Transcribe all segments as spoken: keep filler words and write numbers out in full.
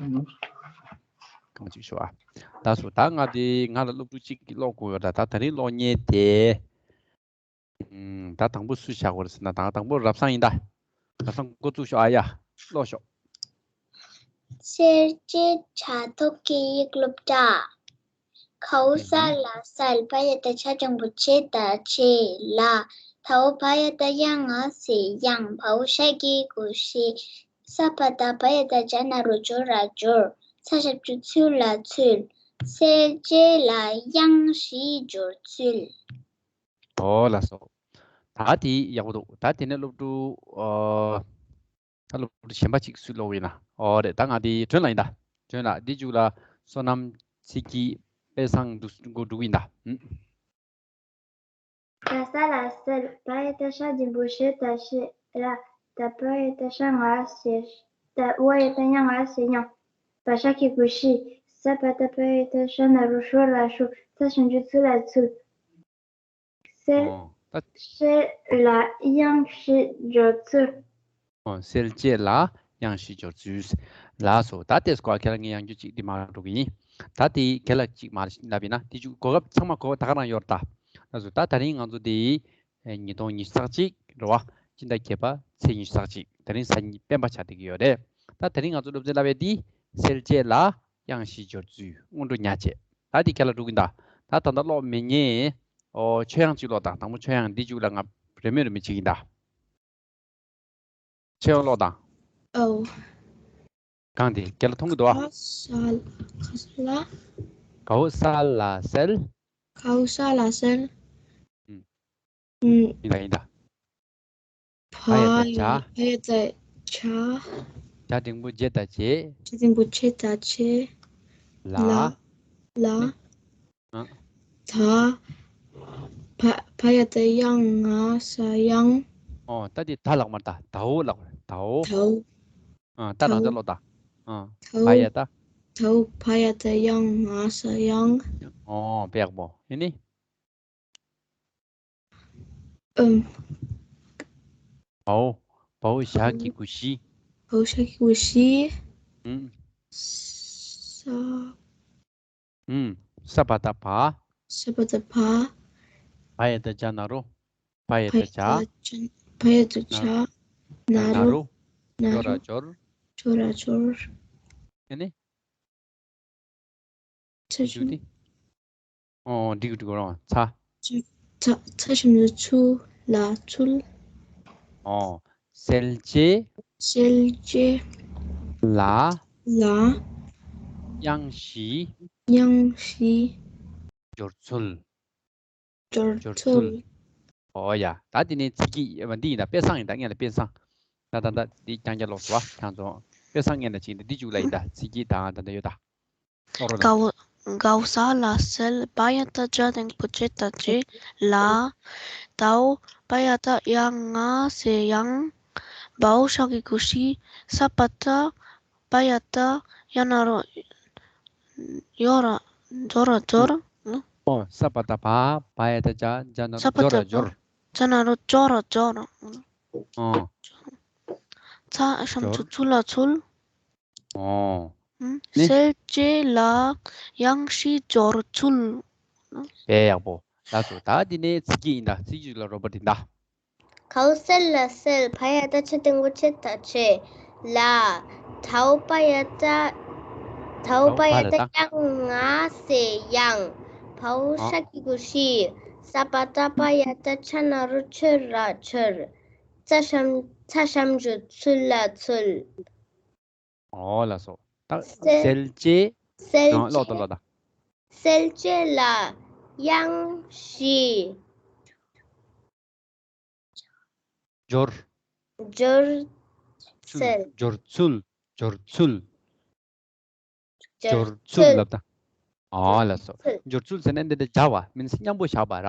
གང་ཅིག་ཞུ་ཨ། ད་སུ་ད་ང་དེ་ང་ལ་སློབ་ཕྲུག་གཅིག་གིས་ཀློག་དགོས་ཡོད་ད། ད་ད་རིང་ཀློག་མཁན་དེ། ཨུམ། ད་དང་པོ་སུ་བཞག་དགོས་རེད་ཟེར་ན་ད་དང་པོ་རབ་བཟང་ཡིན་ད། རབ་བཟང་འགོ་བཙུགས་ཤོག་ཨ་ཡ། ཀློག་ཤོག་གསལ་བྱེད་བྱ་ཐོག་གི་ཡིག་སློབ་གྲྭ། གའོ་ས་ལ་གསལ། བ་ཡ་བཏགས་བྱ་འགྲེང་བུ་བྱེད་བཏགས་བྱེད་ལ། དའོ་བ་ཡ་བཏགས་དབྱ་ང་སའི་དབྱངས། བའོ་ཞབས་ཀྱུ་གུ་ཞབས། ས་བ་བཏགས་སྦ་ཡ་བཏགས་སྦྱ་ན་རོ་སྦྱོ་ར་སྦྱོར། ཚ་ཞབས་ཀྱུ་ཚུ་ལ་ཚུལ། གསལ་བྱེད་ལ་དབྱངས་བཞི་སྦྱོར་ཚུལ། ཨོ་ལགས་སོ། ད་དེ་ཡག་པོ་འདུག་ད་དེ་ནས་སློབ་ཕྲུག་ཨ། ད་སློབ་ཕྲུག་གཞན་པ་གཅིག་སུས་ཀློག་ཡིན་ན། ཨོ་རེད། ད་ང་དེ་སྒྲོན་ལགས་ཡིན་ད། སྒྲོན་ལགས་འདི་མཇུག་ལ་བསོད་ནམས་ཚེ་སྐྱིད་དཔལ་བཟང་འདུག་འགོ་འགྲོ་གི་ཡིན་ད། ཨུམ། ག་ས་ལ་གསལ། བ་ཡ་བཏགས་བྱ་འགྲེང་བུ་བྱེད་བཏགས་བྱེད་ར། ད་བ་ཡ་བཏགས་བྱ་ང་སའི་ད་བ་ཡ་བཏགས་དབྱ་ང་སའི་དབྱངས། བ་ཞབས་ཀྱུ་གུ་ཞབས། ས་བ་བཏགས་སྦ་ཡ་བཏགས་སྦྱ་ན་རོ་སྦྱོ་ར་སྦྱོར། ཚ་ཞབས་ཀྱུ་ཚུ་ལ་ཚུལ། གསལ་ཨོ། ད་བྱེད་ལ་དབྱངས་བཞི་སྦྱོར་ཚུལ། ཨོ། གསལ་བྱེད་ལ་དབྱངས་བཞི་སྦྱོར་ཚུལ། ལགས་སོ། ད་ལྟས་སྐོར་ཁྱེད་རང་ངས་ཡང་བསྐྱར་གཅིག་འདི་མར་འགྲོ་གི་ཡིན། ད་དེ་ཁྱེད་ལ་གཅིག་མར་ལབ་ཡིན་ན་དེ་ཅུ་གོ་སྐབས་ཚང་མ་གོ་བ་ད་ག་རང་ཡོད་རེད་ད། ལགས་སོ། ད་ད་རིང་ང་ཚོ་དེ་ཨེ་ཉིས་སྟོང་ཉི་ཤུ་རྩ་གཅིག་རེད་བ། སྤྱི་ཟླ་བརྒྱད་པ་ཚེས་ཉི་ཤུ་རྩ་གཅིག་ད་རིང་གཟའ་ཉི་སྤེན་པ་ཆགས་བསྡད་ཀྱི་ཡོད་རེད། ད་ད་རིང་ང་ཚོ་སློབ་ཚན་བསླབ་ཡས་འདི་གསལ་བྱེད་ལ་དབྱངས་བཞི་སྦྱོར་ཚུལ། སྔོན་འགྲོ་ཉག་བྱས། ད་འདི་ཁྱེད་ལ་འགྲོ་གི་ཡིན་ད། ད་ད་ལྟ་ཀློག་མི་ཉན། ཨོ། ཆོས་དབྱངས་གཅིག་ཀློག་དང་། དང་པོ་ཆོས་དབྱངས་འདི་མཇུག་ལ་ང་རེ་མོས་རེ་མོས་བྱེད་ཀྱི་ཡིན་ད། ཆོས་དབྱངས་ཀློག་དང་། ཨོ། གང་དེ་ཁྱེད་ལ་མཐོང་གི་འདུག་ཨ། ག་ས་ལ། ག་ས་ལ། གའོ་ས་ལ་གསལ། གའོ་ས་ལ་གསལ། ཨུམ། ཨུམ། ཡིན་ད་ཡིན་ད། བ་ཡ་བཏགས་བྱ། བ་ཡ་བཏགས་བྱ། བྱ་འགྲེང་བུ་བྱེད་བཏགས་བྱེད། བྱ་འགྲེང་བུ་བྱེད་བཏགས་བྱེད། ལ། ལ། ལ། ཨ། ད། བ་བ་ཡ་བཏགས་དབྱ་ང་སའི་དབྱངས། ཨོ། ད་དེ་ད་ལབ་མ་རེད་ད། དའོ་ལབ་རེད། དའོ། དའོ། ཨ། ད་རང་ད་ལོ་ད། ཨ། དའོ། བ་ཡ་བཏགས། དའོ་བ་ཡ་བཏགས་དབྱ་ང་སའི་དབྱངས། ཨོ། དཔེ་ཡག་པོ། ཨེ་ནི། ཨུམ། བའོ། བའོ་ཞབས་ཀྱུ་གུ་བཞི། བའོ་ཞབས་ཀྱུ་གུ་བཞི། ཨུམ། ས། ཨུམ། ས་བ་བཏགས་སྦ། ས་བ་བཏགས་སྦ། བ་ཡ་བཏགས་སྦྱ་ན་རོ། བ་ཡ་བ་ཡ་བཏགས་བྱ། བཏགས་བྱ། བ་ཡ་བཏགས་བྱ། ན་ན་རོ། རོ། ན་སྦྱོ་ར་རོ། སྦྱོར། སྦྱོ་ར་སྦྱོར། ཨེ་ནི། ཚ་ཞབས་ཀྱུ། ཨོ། འགྲིག་འགྲིག་རོ། ཚ། ཚ་ཚ་ཞབས་ཀྱུ་ཚུ་ལ་ཚུལ། ཨོ། གསལ་བྱེད། གསལ་བྱེད། ལ། ལ། དབྱངས་བཞི། དབྱངས་བཞི། སྦྱོར་ཚུལ། སྦྱོར་སྦྱོར་ཚུལ། ཚུལ། ཨོ་ཡ། ད་དེ་ནས་ཚིག་གི་འདི་ཡིན་ད། དཔེ་བཟང་ཡིན་ད། ངས་ལ་དཔེ་བཟང་། ད་ད་ད་འདི་རྐྱང་རྐྱང་ཀློག་སོང་བ། ཁྱེད་ཚོ་དཔེ་བཟང་ངས་ལ་ཅིག་འདི་འདི་བཅུག་ལ་ཡིན་ད། ཚིག་གི་དང་ད་ད་ཡོད་ད། ཀློག་རོགས་གནང་། གའོ་གའོ་ས་ལ་གསལ། བ་ཡ་བཏགས་བྱ་འགྲེང་བུ་བྱེད་བཏགས་བྱེད། ལ། དའོ་བ་ཡ་བཏགས་དབྱ་ང་སའི་དབྱངས། བའོ་ཞབས་ཀྱུ་གུ་བཞི། ས་བ་བཏགས་སྦ་ཡ་བཏགས་དབྱ་ན་རོ། སྦྱོ་ར་སྦྱོ་ར་སྦྱོར། ཨོ། ས་བ་བཏགས་སྦ། བ་ཡ་བཏགས་སྦྱ། སྦྱ་ན་རོ། ས་བ་བཏགས་སྦྱོ་ར་སྦྱོར། སྦྱ་ན་རོ་སྦྱོ་ར་སྦྱོར། ཨོ། ཚ་ཞབས་ཀྱུ་ཚུ་ལ་ཚུལ། ཨོ། ཨུམ། ནི། གསལ་བྱེད་ལ་དབྱངས་བཞི་སྦྱོར་ཚུལ། དཔེ་ཡག་པོ། ལགས་སོ། ད་འདི་ནས་ཚིག་གི་ཡིན་ད། ཚིག་གི་ལ་རོ་པོ་འདི་ད། གའོ་ས་ལ་གསལ། བ་ཡ་བཏགས་བྱ་འགྲེང་བུ་བྱེད་བཏགས་བྱེད། ལ། དའོ་བ་ཡ་བཏགས། དའོ་བ་ཡ་བཏགས་དབྱ་ང་སའི་དབྱངས། བའོ་ཨ་ཞབས་ཀྱུ་གུ་བཞི། ས་བ་བཏགས་སྦ་ཡ་བཏགས་སྦྱ་ན་རོ་སྦྱོ་ར་སྦྱོར། ཚ་ཞབས་ཚ་ཞབས་ཀྱུ་ཚུ་ལ་ཚུལ། ཨོ་ལགས་སོ། ད་གསལ་གསལ་བྱེད། གསལ་ཨ་ཀློག་དང་། བྱེད། ཀློག་དང་། གསལ་བྱེད་ལ་དབྱངས་བཞི། སྦྱོར། སྦྱོར། ཚུལ། གསལ། སྦྱོར་ཚུལ། སྦྱོར་ཚུལ། སྦྱོར་སྦྱོར་ཚུལ་ཚུལ། ལབ་དང་། ཨོ་ལགས་སོ། སྦྱོར་ཚུལ། སྦྱོར་ཚུལ་ཟེར་ན་འདི་འདྲ་སྦྱར་བ་མིན་སྙན་པོ་བཞག་པ་ར།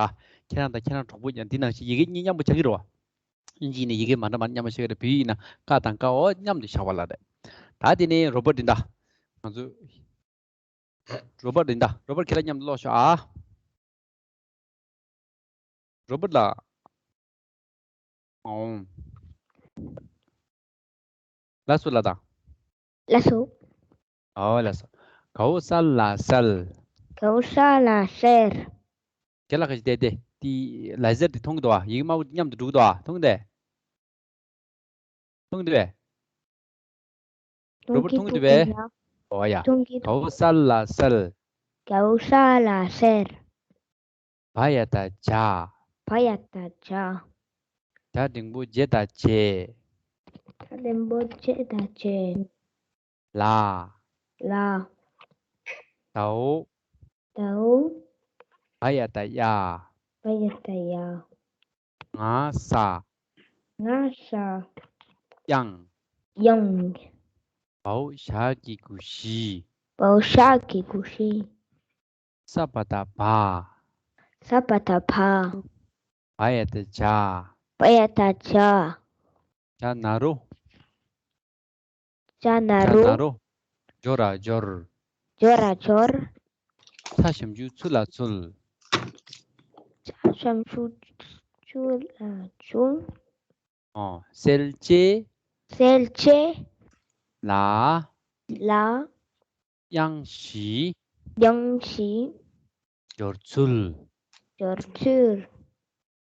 ཁྱེད་རང་དང་ཁྱེད་རང་གྲོགས་པོ་ཡང་འདི་ནང་བཞིན་ཡི་གེ་གཉིས་མཉམ་པོ་བྱ་གི་རེད་བ། ཨིན་ཇི་ཡིན་ན་ཡི་གེ་མ་འདྲ་མ་མཉམ་པོ་བྱ་གི་རེད། བོད་ཡིག་ཡིན་ན་ཀ་དང་ཀའོ་མཉམ་དུ་བཞག་པ་ལ་རེད། ད་དེ་ནས་རོ་པོ་འདི་འདྲ། ང་ཚོ། རོ་པོ་འདི་འདྲ། རོ་པོ་ཁྱེད་རང་མཉམ་དུ་ཀློག་ཤོག་ཨ། རོ་པོ་ལགས། ཨོང་། ལགས་སོ་ལགས་དང་། ལགས་སོ། ཨོ་ལགས་སོ། གའོ་ས་ལ་སལ། གའོ་ས་ལ་སལ། རྒན་ལགས་ཁ་ཅིག་བལྟས་ཏེ། དེ་ལ་སལ་དེ་མཐོང་གི་འདུག་ཨ། ཡི་གེ་དམར་པོ་མཉམ་དུ་འགྲོ་གི་འདུག་ཨ། མཐོང་གི་འདུག་མཐོང་གི་འདུག་པས། རོ་པོ་མཐོང་གི་འདུག་པས། ཨོ་ཡ། མཐོང་གི་འདུག་གའོ་ས་ལ་སལ། གའོ་ས་ལ་སལ། བ་ཡ་བཏགས་བྱ། བ་ཡ་བཏགས་བྱ། ཇ་འགྲེང་བུ་ཇེ་བཏགས་བྱེད། ཇ་འགྲེང་བུ་ཇེ་བཏགས་བྱེད། ལ། ལ། དའོ། དའོ། བ་ཡ་བཏགས་ཡ། བ་ཡ་བཏགས་ཡ། ང་ས། ང་ས། དབྱངས། དབྱངས། བའོ་ཞབས་ཀྱུ་གུ་ཞི། བའོ་ཞབས་ཀྱུ་གུ་ཞི། ས་བ་བཏགས་སྦ། ས་བ་བཏགས་སྦ། བ་ཡ་བཏགས་སྦྱ། བ་ཡ་བཏགས་སྦྱ། ཇ་ན་རོ། ཇ་ན་ཇ་རོ། ན་རོ། སྦྱོ་ར་སྦྱོར། སྦྱོ་ར་སྦྱོར། ཚ་ཞབས་ཀྱུ་ཚུ་ལ་ཚུལ། ཚ་ཞབས་ཀྱུ་ཚུ་ལ་ཚུལ། ཨོ། སེལ་ཅེས། སེལ་ཅེས། ལ། ལ། དབྱངས་བཞི། དབྱངས་བཞི། སྦྱོར་ཚུལ། སྦྱོར་ཚུལ།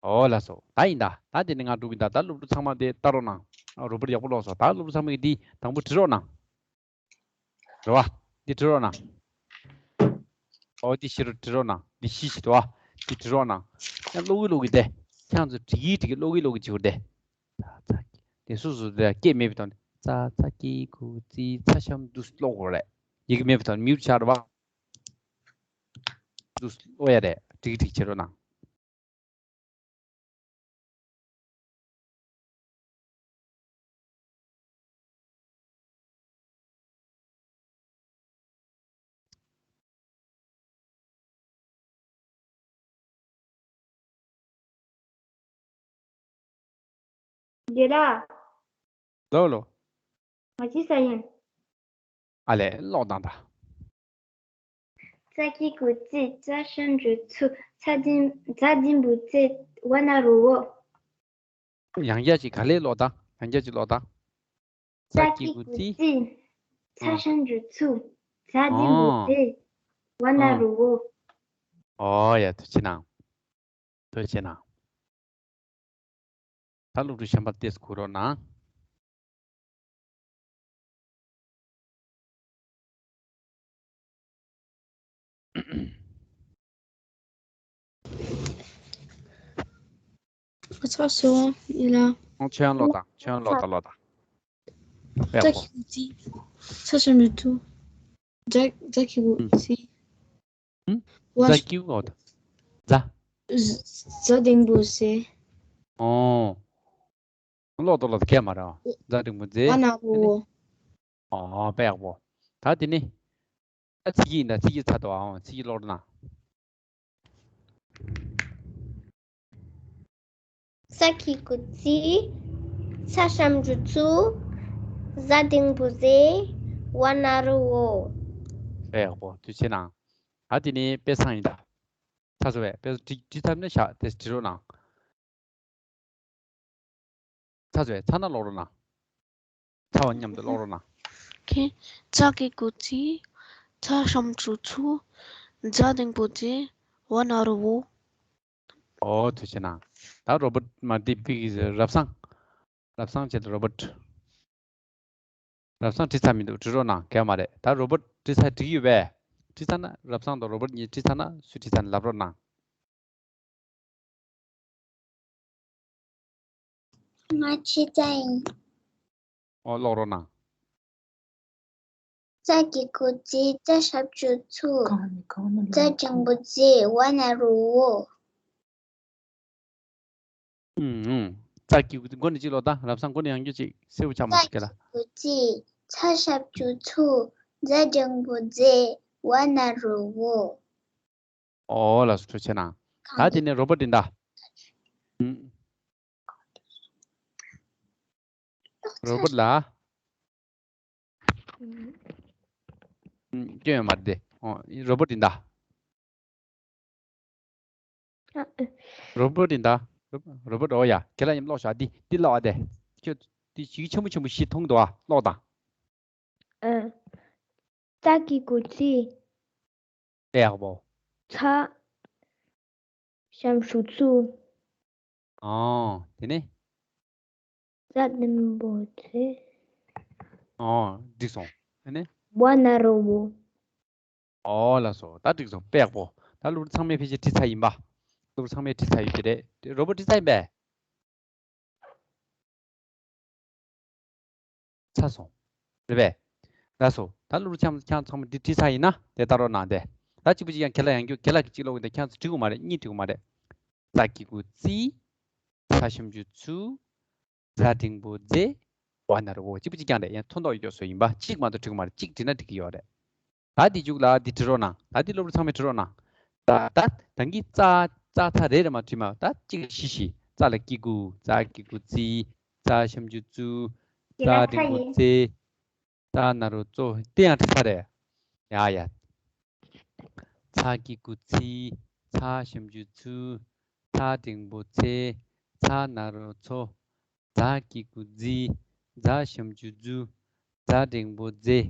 ཨོ་ལགས་སོ། ད་ཡིན་ད། ད་དེ་ནི་ང་འགྲོ་གི་ད། ད་སློབ་ཕྲུག་ཚང་མ་དེ་ལྟ་རོགས་གནང་། ཨ། རོ་པོ་ཡག་པོ་ཀློག་སོང་། ད་སློབ་ཕྲུག་ཚང་མ་གིས་འདི་དང་པོ་བྲི་རོགས་གནང་། རེད་བ། འདི་བྲི་རོགས་གནང་། ཨོ་འདི་ཞི་རུ་བྲི་རོགས་གནང་། འདི་ཞི་ཞི་འདུག་བ། འདི་བྲི་རོགས་གནང་། ཡང་ཀློག་གི་ཀློག་གི་དེ། ཁྱེད་ཚོ་བྲི་གི་བྲི་གི་ཀློག་གི་ཀློག་གི་བྱེད་དགོས་དེ། ཙ་ཙ་གི། དེ་སོ་སོ་དེ་སྐད་མེད་པའི་ཐོག་ནས་ཙ་ཙ་གི་གུ་ཙི་ཚ་ཞབས་འདུ་ཀློག་དགོས་རེད། ཡི་གེ་མེད་པའི་ཐོག་ནས་མིའུ་ཆགས་རེད་བ། འདུ་ཀློག་ཡ་རེད། བྲི་གི་བྲི་གི་བྱེད་རོགས་གནང་། རྒན་ལགས། ལོ་ལོ། ང་ཅི་ས་ཡིན། ཨ་ལས་ཀློག་དང་ད། ཙ་གི་གུ་ཙི། ཙ་ཞབས་ཀྱུ་ཚུ། ཛ་འགྲེང་ཛ་འགྲེང་བུ་ཛེ། ཝ་ན་རོ་ཝོ། ཡང་བསྐྱར་ཅིག་ག་ལེར་ཀློག་དང་། ཡང་བསྐྱར་ཅིག་ཀློག་དང་། ཙ་གི་གུ་ཙི། ཙ་ཞབས་ཀྱུ་ཚུ། ཛ་འགྲེང་བུ་ཛེ། ཝ་ན་རོ་ཝོ། ཨོ་ཡ། ཐུགས་རྗེ་གནང་། ཐུགས་རྗེ་གནང་། ད་སློབ་ཕྲུག་གཞན་པ་ཏོག་ཙམ་གོ་རོགས་གནང་། ཁོ་ཚོ་སོང་ཡིན་ལ། ཁྱོད་ཡང་ཀློག་དང་། ཁྱོད་ཡང་ཀློག་དང་། ཀློག་དང་། ཙ་གི་གུ་ཙི། ཚ་ཞབས་ཀྱུ་ཚུ། ཛ། ཛ་གི་གུ་ཙི། ཛ་གི་གུ་ཙི། ཛ། ཛ་འགྲེང་བུ་ཛེ། ཨོ། ཀློག་དང་ཀློག་དང་ཁྱད་མ་རེད། ཛ་འགྲེང་བུ་ཛེ། ཝ་ན་རོ་ཝོ། ཨོ་དཔེ་ཡག་པོ། ད་དེ་ནི། ཨ། ཚིག་གི་ཡིན་ད། ཚིག་གི་ཚར་འདུག་ཨང་། ཚིག་གི་ཀློག་རོགས་གནང་། ཙ་གི་གུ་ཙི། ཚ་ཞབས་ཀྱུ་ཚུ། ཛ་འགྲེང་བུ་ཛེ། ཝ་ན་རོ་ཝོ། དཔེ་ཡག་པོ། ཐུགས་རྗེ་གནང་། ད་དེ་ནི་དཔེ་བཟང་ཡིན་ད། ཚར་སོང་བས། དཔེ་བྲིས་བྲིས་ཚར་ན་བཞག་དེ་བྲིས་རོགས་གནང་། ཚར་སོང་བས། ཚར་ན་ཀློག་རོགས་གནང་། ཚར་བ་མཉམ་དུ་ཀློག་རོགས་གནང་། ཁེ། ཙ་གི་གུ་ཙི། ཚ་ཞབས་ཀྱུ་ཚུ། ཛ་འགྲེང་བུ་ཛེ། ཝ་ན་རོ་ཝོ། ཨོ་ཐུགས་རྗེ་གནང་། ད་རོ་པོ་མ་འདི་པིག་རབ་བཟང་། རབ་བཟང་བྱས་ཏེ་རོ་པོ། རབ་བཟང་བྲིས་ཚར་མི་འདུག་བྲིས་རོགས་གནང་། གལ་མ་རེད། ད་རོ་པོ་བྲིས་ཚར་བྲིས་ཡོད་པས། བྲིས་ཚར་ན་རབ་བཟང་དང་རོ་པོ་གཉིས་བྲིས་ཚར་ན་སུ་བྲིས་ཚར་ན་ལབ་རོགས་གནང་། ང་བྲིས་ཚར་ཡིན། ཨོ་ཀློག་རོགས་གནང་། ཙ་གི་གུ་ཙི། ཙ་ཞབས་ཀྱུ་ཚུ། ཛ་འགྲེང་བུ་ཛེ། ཝ་ན་རོ་ཝོ། ཨུམ་ཨུམ། ཙ་གི་གུ་ཙི། མགོ་ནས་གཅིག་ཀློག་དང་། རབ་བཟང་མགོ་ནས་ཡང་བསྐྱར་ཅིག་གསལ་པོ་ཆགས་མ་སོང་ཁྱེད་ལ། ཙ་གི་གུ་ཙི། ཚ་ཞབས་ཀྱུ་ཚུ། ཛ་འགྲེང་བུ་ཛེ། ཝ་ན་རོ་ཝོ། ཨོ་ལགས་སོ། ཐུགས་རྗེ་གནང་། ད་དེ་ནས་རོ་པོ་འདི་འདྲ། ཨུམ། རོ་པོ་ལ། ཨུམ། སྐྱོན་ཡོད་མ་རེད་དེ། ཨོ། རོ་པོ་འདི་འདྲ། ཨ། རོ་པོ་འདི་འདྲ། རོ་པོ། ཨོ་ཡ། ཁྱེད་ལ་ཡིན་ཀློག་བཞག་འདི་འདི་ཀློག་ཨ་དེ། ཁྱོད་འདི་ཞིག་ཆེན་པོ་ཆེན་པོ་ཞིག་མཐོང་འདུག་ཨ། ཀློག་དང་། ཨ། ཙ་གི་གུ་ཙི། དཔེ་ཡག་པོ། ཚ། ཞབས་ཞུ་ཙུ། ཨོ། དེ་ནས། ཙ་འགྲེང་བུ་ཙེ། ཨོ། འགྲིག་སོང་། དེ་ནས། ཝ་ན་རོ་ཝོ། ཨོ་ལགས་སོ། ད་འགྲིག་སོང་། དཔེ་ཡག་པོ། ད་སློབ་ཕྲུག་ཚང་མས་ཕལ་ཆེར་བྲིས་ཚར་ཡིན་པ། སློབ་ཕྲུག་ཚང་མས་བྲིས་ཚར་ཡོད་ཀྱི་རེད། རོ་པོ་བྲིས་ཚར་ཡིན་པས། ཚར་སོང་། རེད་པས། ལགས་སོ། ད་སློབ་ཕྲུག་ཁྱེད་རང་ཚང་མ་འདི་བྲིས་ཚར་ཡིན་ན་དེ་ལྟ་རོགས་གནང་སྟེ། ད་གཅིག་པུ་གཅིག་ཀྱང་ཁྱེད་ལ་ཡང་རྒྱུ་ཁྱེད་ལ་གཅིག་ཀློག་གི་འདུག་ཁྱེད་རང་ཚོ་འབྲི་དགོས་མ་རེད། གཉིས་འབྲི་དགོས་མ་རེད། ཙ་གི་གུ་ཙི། ཚ་ཞབས་ཀྱུ་ཚུ། ཛ་འགྲེང་བུ་ཛེ། ཝ་ན་རོ་ཝོ། གཅིག་པུ་གཅིག་རྐྱང་རེད། ཡང་ཐོན་ཐོག་ཡོད་སོ་ཡིན་པ། གཅིག་མ་གཏོགས་འབྲི་གི་མ་རེད། གཅིག་འབྲི་ན་འགྲིག་གི་ཡོད་རེད། ད་འདི་མཇུག་ལ་འདི་འབྲི་རོགས་གནང་། ད་འདི་སློབ་ཕྲུག་ཚང་མས་འབྲི་རོགས་གནང་། ད་ད་ད་གིན་ཙ་ཙ་ཚ་རེ་རེ་མ་བྲིས་མ། ད་གཅིག་ལ་བཞི་བཞི། ཙ་ལ་གི་གུ། ཛ་གི་གུ་ཙི། ཚ་ཞབས་ཀྱུ་ཚུ། ཛ་འགྲེང་བུ་ཛེ། ཙ་ན་རོ་ཙོ། དེ་ཡང་བྲིས་ཚར་རེད། ཡ་ཡ། ཚ་གི་གུ་ཚི། ཚ་ཞབས་ཀྱུ་ཚུ། ཚ་འགྲེང་བུ་ཚེ། ཚ་ན་རོ་ཚོ། ཛ་གི་གུ་ཛི། ཛ་ཞབས་ཀྱུ་ཛུ། ཛ་འགྲེང་བུ་ཛེ།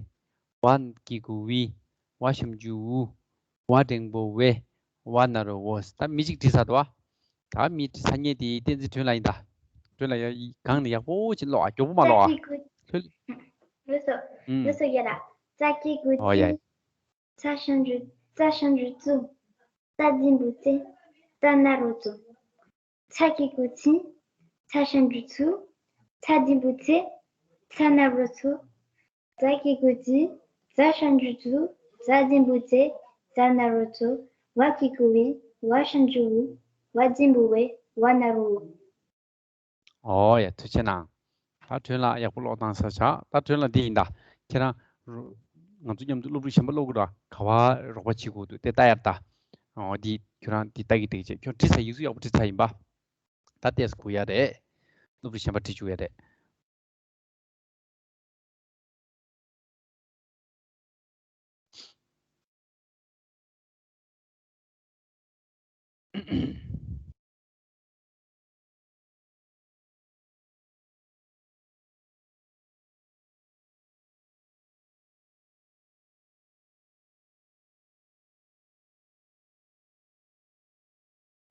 ཝ་གི་གུ་ཝི། ཝ་ཞབས་ཀྱུ་ཝུ། ཝ་འགྲེང་བུ་ཝེ། ཝ་ན་རོ་ཝོ། ད་མི་གཅིག་བྲིས་ཚར་འདུག་བ། ད་མི་བྲིས་ཚར་མཁན་དེ་བསྟན་འཛིན་དོན་ལ་ཡིན་ད། དོན་ལ་ཡ་གང་ནས་ཡག་པོ་ཅིག་ཀློག་ཨ། མགྱོགས་པོ་མ་ཀློག་ཨ། ཙ་གི་གུ། ལྷོད། ལོས་སོ། ཨུམ། ལོས་སོ་ཡ་ལ། ཙ་གི་གུ་ཨོ་ཡ། ཙི། ཚ་ཞབས་ཀྱུ། ཙ་ཞབས་ཀྱུ་ཙུ། ཙ་འགྲེང་བུ་ཙེ། ཙ་ན་རོ་ཙོ། ཚ་གི་གུ་ཚི། ཚ་ཞབས་ཀྱུ་ཚུ། ཚ་འགྲེང་བུ་ཚེ། ཚ་ན་རོ་ཚོ། ཛ་གི་གུ་ཛི། ཛ་ཞབས་ཀྱུ་ཛུ། ཛ་འགྲེང་བུ་ཛེ། ཛ་ན་རོ་ཛོ། ཝ་གི་གུ་ཝི། ཝ་ཞབས་ཀྱུ་ཝུ། ཝ་འགྲེང་བུ་ཝེ། ཝ་ན་རོ་ཝོ། ཨོ་ཡ། ཐུགས་རྗེ་གནང་། ད་དོན་ལ་ཡག་པོ་ཀློག་སྟངས་ས་ཆགས། ད་དོན་ལ་འདི་ཡིན་ད། ཁྱེད་རང་རོ། ང་ཚོ་མཉམ་དུ་སློབ་ཕྲུག་གཞན་པ་ཀློག་གི་ར། ག་བ་རོགས་པ་བྱེད་དགོས་འདུག་དེ་ལྟ་ཡ་ད། ཨོ་འདི་ཁྱོད་རང་འདི་ལྟ་གི་འདུག་ཅེས། ཁྱོད་བྲིས་ཚར། ཡིག་གཟུགས་ཡག་པོ་བྲིས་ཚར་ཡིན་པ། ད་ལྟས་སུ་གོ་ཡ་རེད། སློབ་ཕྲུག་གཞན་པ་བྲིས་བཅུག་ཡ་རེད།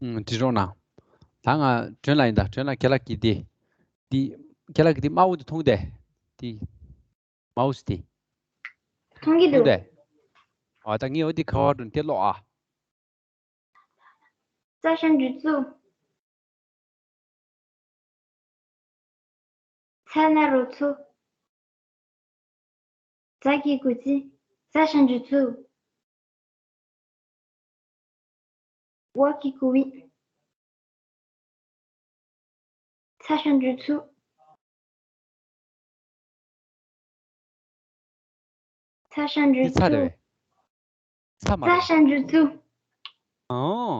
ཨུམ། འབྲི་རོགས་གནང་། ད་ང་སྒྲོན་ལ་ཡིན་ད། སྒྲོན་ལ་རྒན་ལགས་ཀྱིས་འདི། འདི། རྒན་ལགས་ཀྱིས་འདི་དམར་པོ་འདི་མཐོང་དེ། འདི། མའུ་སི་འདི། མཐོང་གི་འདུག་མཐོང་དེ། ཨ། ད་ངས་འོ་འདི་ག་བ་འགྲོ་དེ་ཀློག་ཨ། ཙ་ཞབས་ཀྱུ་ཙུ། ཚ་ན་རོ་ཚོ། ཛ་གི་གུ་ཛི། ཛ་ཞབས་ཀྱུ་ཛུ། ཝ་གི་གུ་ཝི། ཚ་ཞབས་ཀྱུ་ཚུ། ཚ་ཞབས་ཀྱུ་ཙུ། ཚ་མ་རེད། ཚ་ཞབས་ཀྱུ་ཙུ། ཨོ།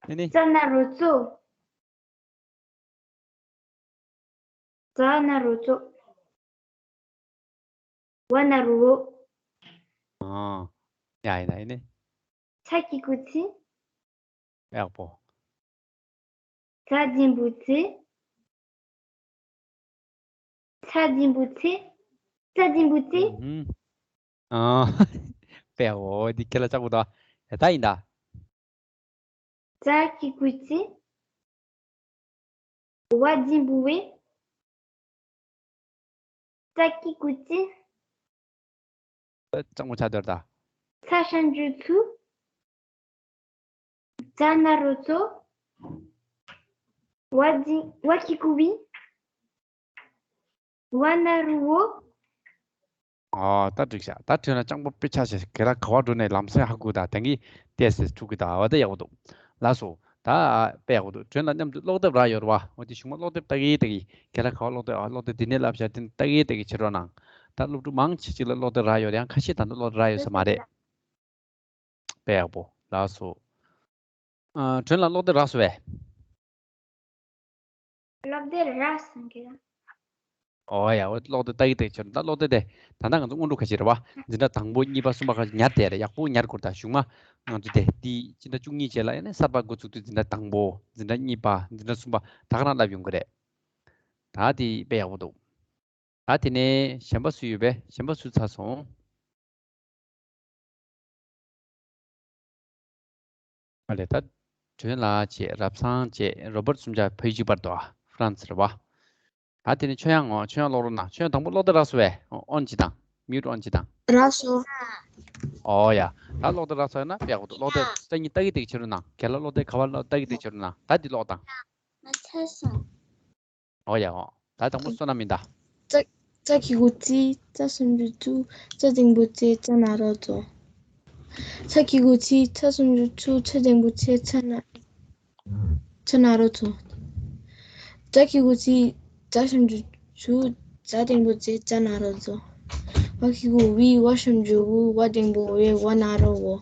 ཨེ་ནི། ཙ་ན་རོ་ཙོ། ཙ་ན་རོ་ཙོ། ཝ་ན་རོ་ཝོ། ཨོ། ཡ་ཡིན་ན་ཨེ་ནི། ཚ་གི་གུ་ཚི། ཡག་པོ། ཛ་འགྲེང་བུ་ཛི། ཚ་འགྲེང་བུ་ཚེ། ཚ་འགྲེང་བུ་ཚེ། ཨ། དཔེ་ཡག་པོ། འདི་ཁྱེད་ལ་ལྕགས་པོ་ད། ཡ་ད་ཡིན་ད། ཛ་གི་གུ་ཛི། ཝ་འགྲེང་བུ་ཝེ། ཙ་གི་གུ་ཙི། ལྕགས་མོ་ཆགས་འདུག་ད། ཚ་ཞབས་ཀྱུ་ཚུ། ཛ་ན་རོ་ཙོ། ཝ་འགྲེང་། ཝ་གི་གུ་ཝི། ཝ་ན་རོ་ཝོ། ཨ། ད་འགྲིག་ཤག་ད་ཐོན་ལ་ལྕགས་པོ་དཔེ་ཆ་ཆེ། ཁྱེད་རང་ག་བ་འགྲོ་ནས་ལམ་སེང་ཧ་གོ་ད། ད་གིན་ཏོག་ཙམ་འཁྲུག་གི་ད། འོ་ད་ཡག་པོ་འདུག་ལགས་སོ། ད་དཔེ་ཡག་པོ་འདུག་ཐོན་ལ་མཉམ་དུ་ཀློག་དེབ་རག་ཡོད་རེད་བ། འོ་དེ་གཞུག་མ་ཀློག་དེབ་ལྟ་གི་ལྟ་གི། ཁྱེད་རང་ག་བ་ཀློག་དེབ། ཨ། ཀློག་དེབ་འདི་ནས་བསླབ་བྱ་དེ་ལྟ་གི་ལྟ་གི་བྱེད་རོགས་གནང་། ད་སློབ་ཕྲུག་མང་ཆེ་ཅིག་ལ་ཀློག་དེབ་རག་ཡོད་རེད། ཡང་ཁ་ཤས་ད་དུང་ཀློག་དེབ་རག་ཡོད་ས་མ་རེད། དཔེ་ཡག་པོ། ལགས་སོ། ཨ། ཐོན་ལ་ཀློག་དེབ་རག་སོང་བས། ཀློག་དེབ་རག་སོང་གི། ཨོ་ཡ། འོ་ཀློག་དེབ་ལྟ་གི་ལྟ་གི་བྱེད་རོགས། ད་ཀློག་དེབ་དེ་ད་ལྟ་ང་ཚོ་སྔོན་འགྲོ་ཁ་ཤས་རེད་བ། འཛིན་གྲྭ་དང་པོ་གཉིས་པ་གསུམ་པ་ཁ་ཤས་ཉར་བསྡད་རེད། ཡག་པོ་ཉར་དགོས་རེད། ད་གཞུག་མ་ང་ཚོ་དེ་འདི་སྤྱི་ཟླ་བཅུ་གཉིས་རྗེས་ལ་ཡང་ན་གསར་པ་འགོ་བཙུགས་དུས་འཛིན་གྲྭ་དང་པོ། འཛིན་གྲྭ་གཉིས་པ། འཛིན་གྲྭ་གསུམ་པ། ད་ག་རང་བསླབ་ཡོང་གི་རེད། ད་དེ་དཔེ་ཡག་པོ་འདུག་ད་དེ་ནས་གཞན་པ་སུ་ཡོད་པས། གཞན་པ་སུ་ཚར་སོང་། ཨ་ལས་ད། དྲུང་ལགས་བྱས། རབ་བཟང་བྱས། རོ་བར་ཊི་གསུམ་ཆ་ཕ་ཡུལ་གཅིག་པ་རེད་དོ། ཧྥ་རན་སི་རེད་བ། ད་དེ་ནས་ཆོས་དབྱངས་ངོ་། ཆོས་དབྱངས་ཀློག་རོགས་གནང་། ཆོས་དབྱངས་དང་པོ་ཀློག་དེབ་རག་སོང་བས། ཨོན་གཅིག་དང་། མིའུ་ཊི་ཨོན་གཅིག་དང་། རག་སོང་། ཨོ་ཡ། ད་ཀློག་དེབ་རག་སོང་ན་ཡག་པོ་འདུག་ཀློག་དེབ་རྩ་གཉིས་ལྟ་གི་ལྟ་གི་བྱེད་རོགས་གནང་། རྒན་ལགས་ཀློག་དེབ་ག་པར་ལྟ་གི་ལྟ་གི་བྱེད་རོགས་གནང་། ད་འདི་ཀློག་དང་། ང་ཚར་སོང་། ཨོ་ཡ་ཨོ། ད་དང་པོ་བསོད་ནམས་ཡིན་ད། ཙ་ཙ་གི་གུ་ཙི། ཙ་ཞབས་ཀྱུ་ཙུ། ཙ་འགྲེང་བུ་ཙེ། ཙ་ན་རོ་ཙོ། ཙ་གི་གུ་ཙི། ཙ་ཞབས་ཀྱུ་ཙུ། ཙ་འགྲེང་བུ་ཙེ། ཙ་ན་ཙ་ན་རོ་ཙོ། ཙ་གི་གུ་ཙི། ཙ་ཞབས་ཀྱུ་ཙུ། ཙ་འགྲེང་བུ་ཙེ། ཙ་ན་རོ་ཙོ། ཝ་གི་གུ་ཝི། ཝ་ཞབས་ཀྱུ་ཝུ། ཝ་འགྲེང་བུ་ཝེ། ཝ་ན་རོ་ཝོ།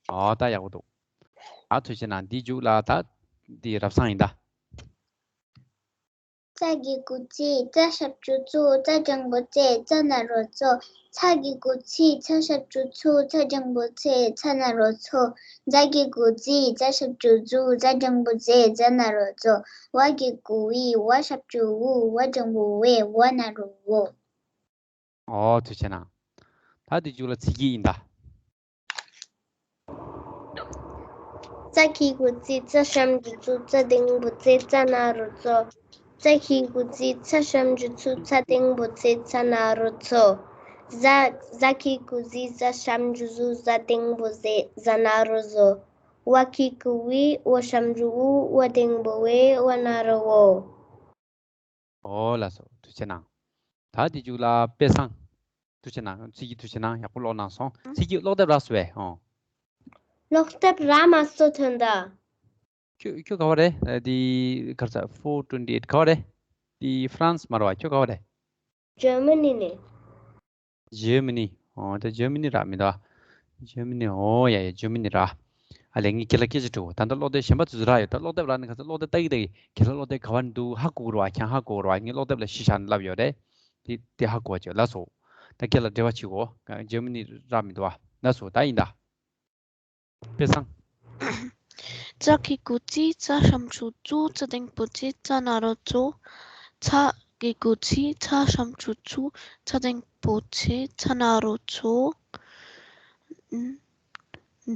ཨོ་ད་ཡག་པོ་འདུག་ཨ་ཐུགས་རྗེ་གནང་། འདི་མཇུག་ལ་ད་འདི་རབ་བཟང་ཡིན་ད། ཙ་གི་གུ་ཙི། ཙ་ཞབས་ཀྱུ་ཙུ། ཙ་འགྲེང་བུ་ཙེ། ཙ་ན་རོ་ཙོ། ཚ་གི་གུ་ཚི། ཚ་ཞབས་ཀྱུ་ཚུ། ཚ་འགྲེང་བུ་ཚེ། ཚ་ན་རོ་ཚོ། ཛ་གི་གུ་ཛི། ཛ་ཞབས་ཀྱུ་ཛུ། ཛ་འགྲེང་བུ་ཛེ། ཛ་ན་རོ་ཛོ། ཝ་གི་གུ་ཝི། ཝ་ཞབས་ཀྱུ་ཝུ། ཝ་འགྲེང་བུ་ཝེ། ཝ་ན་རོ་ཝོ། ཨོ་ཐུགས་རྗེ་གནང་། ད་འདི་མཇུག་ལ་ཚིག་གི་ཡིན་ད། ཙ་གི་གུ་ཙི། ཙ་ཞབས་ཀྱུ་ཙུ། ཙ་འགྲེང་བུ་ཙེ། ཙ་ན་རོ་ཙོ། ཙ་གི་གུ་ཙི། ཙ་ཞབས་ཀྱུ་ཙུ། ཙ་འགྲེང་བུ་ཙེ། ཙ་ན་རོ་ཙོ། ཛ་ཛ་གི་གུ་ཛི། ཛ་ཞབས་ཀྱུ་ཛུ། ཛ་འགྲེང་བུ་ཛེ། ཛ་ན་རོ་ཛོ། ཝ་གི་གུ་ཝི། ཝ་ཞབས་ཀྱུ་ཝུ། ཝ་འགྲེང་བུ་ཝེ། ཝ་ན་རོ་ཝོ། ཨོ་ལགས་སོ། ཐུགས་རྗེ་གནང་། ད་འདི་མཇུག་ལ་དཔེ་བཟང་། ཐུགས་རྗེ་གནང་། ཚིག་གི་ཐུགས་རྗེ་གནང་། ཡག་པོ་ཀློག་གནང་སོང་། ཚིག་གི་ཀློག་དེབ་རག་སོང་བས། ཨོ། ཀློག་དེབ་རག་མ་སོང་། ད་ལྟ། ཁྱོད་ཁྱོད་ག་བ་རེད། ཨ་འདི་ག་རེ་ཟ། ཕོར་ཊུ་ཝེན་ཊི་ཨེ་ཊི། ག་བ་རེད། འདི་ཧྥ་རན་སི་མ་རེད་བ། ཁྱོད་ག་བ་རེད། འཇར་མ་ནི་ནས། འཇར་མ་ནི། ཨོ་ད་འཇར་མ་ནི་རག་མི་འདུག་འཇར་མ་ནི། ཨོ་ཡ་ཡ། འཇར་མ་ནི་རག་ཨ་ལས། ངས་ཁྱེད་ལ་སྐད་ཆ་དྲི་འོ། ད་ལྟ་ཀློག་དེབ་གཞན་པ་ཚོ་ཚོ་རག་ཡོད། ད་ཀློག་དེབ་རག་ནས་ཁ་སང་ཀློག་དེབ་ལྟ་གི་ལྟ་གི་ཁྱེད་ལ་ཀློག་དེབ་ག་བ་འདུག་ཧ་གོ་གི་རེད་བ། ཁྱེད་ཧ་གོ་གི་རེད་བ། ངས་ཀློག་དེབ་ལ་གཞི་བཞག་ནས་ལབ་ཡོད་རེད། དེ་དེ་ཧ་གོ་བ་བྱོས། ལགས་སོ། ད་ཁྱེད་ལ་འབྲེལ་བ་བྱེད་འོ། འཇར་མ་ནི་རག་མི་འདུག་བ། ལགས་སོ། ད་ཡིན་ད། དཔེ་བཟང་། ཙ་གི་གུ་ཙི། ཙ་ཞབས་ཀྱུ་ཙུ། ཙ་འགྲེང་བུ་ཙེ། ཙ་ན་རོ་ཙོ། ཚ་གི་གུ་ཚི། ཚ་ཞབས་ཀྱུ་ཚུ། ཚ་འགྲེང་བུ་ཚེ། ཚ་ན་རོ་ཚོ།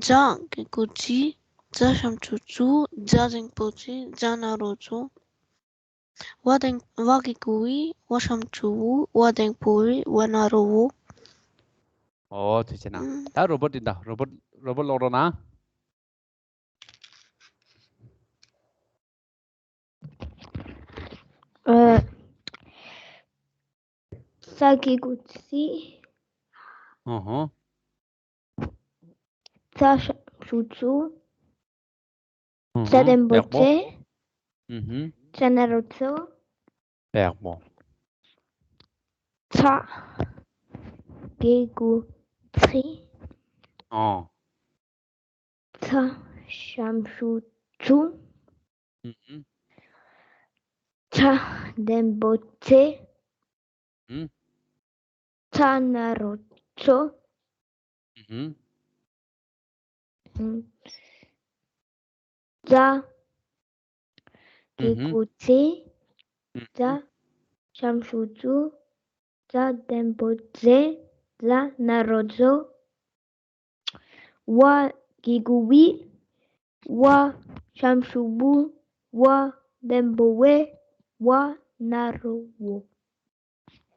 ཛ་གི་གུ་ཛི། ཛ་ཞབས་ཀྱུ་ཛུ། ཛ་འགྲེང་བུ་ཛེ། ཛ་ན་རོ་ཛོ། ཝ་འགྲེང་ཝ་གི་གུ་ཝི། ཝ་ཞབས་ཀྱུ་ཝུ། ཝ་འགྲེང་བུ་ཝེ། ཝ་ན་རོ་ཝོ། ཨོ་ཐུགས་རྗེ་གནང་། ཨུམ། ད་རོ་བར་ཊི་འདི་ད། རོ་བར་ཊི་རོ་བར་ཊི་ཀློག་རོགས་གནང་། ཨ། ཙ་གི་གུ་ཙི། ཨོ་ཧོ། ཚ་ཞབས་ཀྱུ་ཚུ། ཨུ་ཧུ། ཙ་འགྲེང་བུ་ཙེ། ཨུ་ཧུ། ཙ་ན་རོ་ཙོ། ཡག་པོ། ཚ་གི་གུ་ཚི། ཨོ། ཚ་ཞབས་ཀྱུ་ཚུ། ཨུ་ཧུ། ཚ་འགྲེང་བུ་ཚེ། ཨུ། ཚ་ན་རོ་ཚོ། ཨུ་ཧུ། ཛ་གི་གུ་ཛི། ཛ་ཞབས་ཀྱུ་ཛུ། ཛ་འགྲེང་བུ་ཛེ། ཛ་ན་རོ་ཛོ། ཝ་གི་གུ་ཝི། ཝ་ཞབས་ཀྱུ་ཝུ། ཝ་འགྲེང་བུ་ཝེ། ཝ་ན་རོ་ཝོ།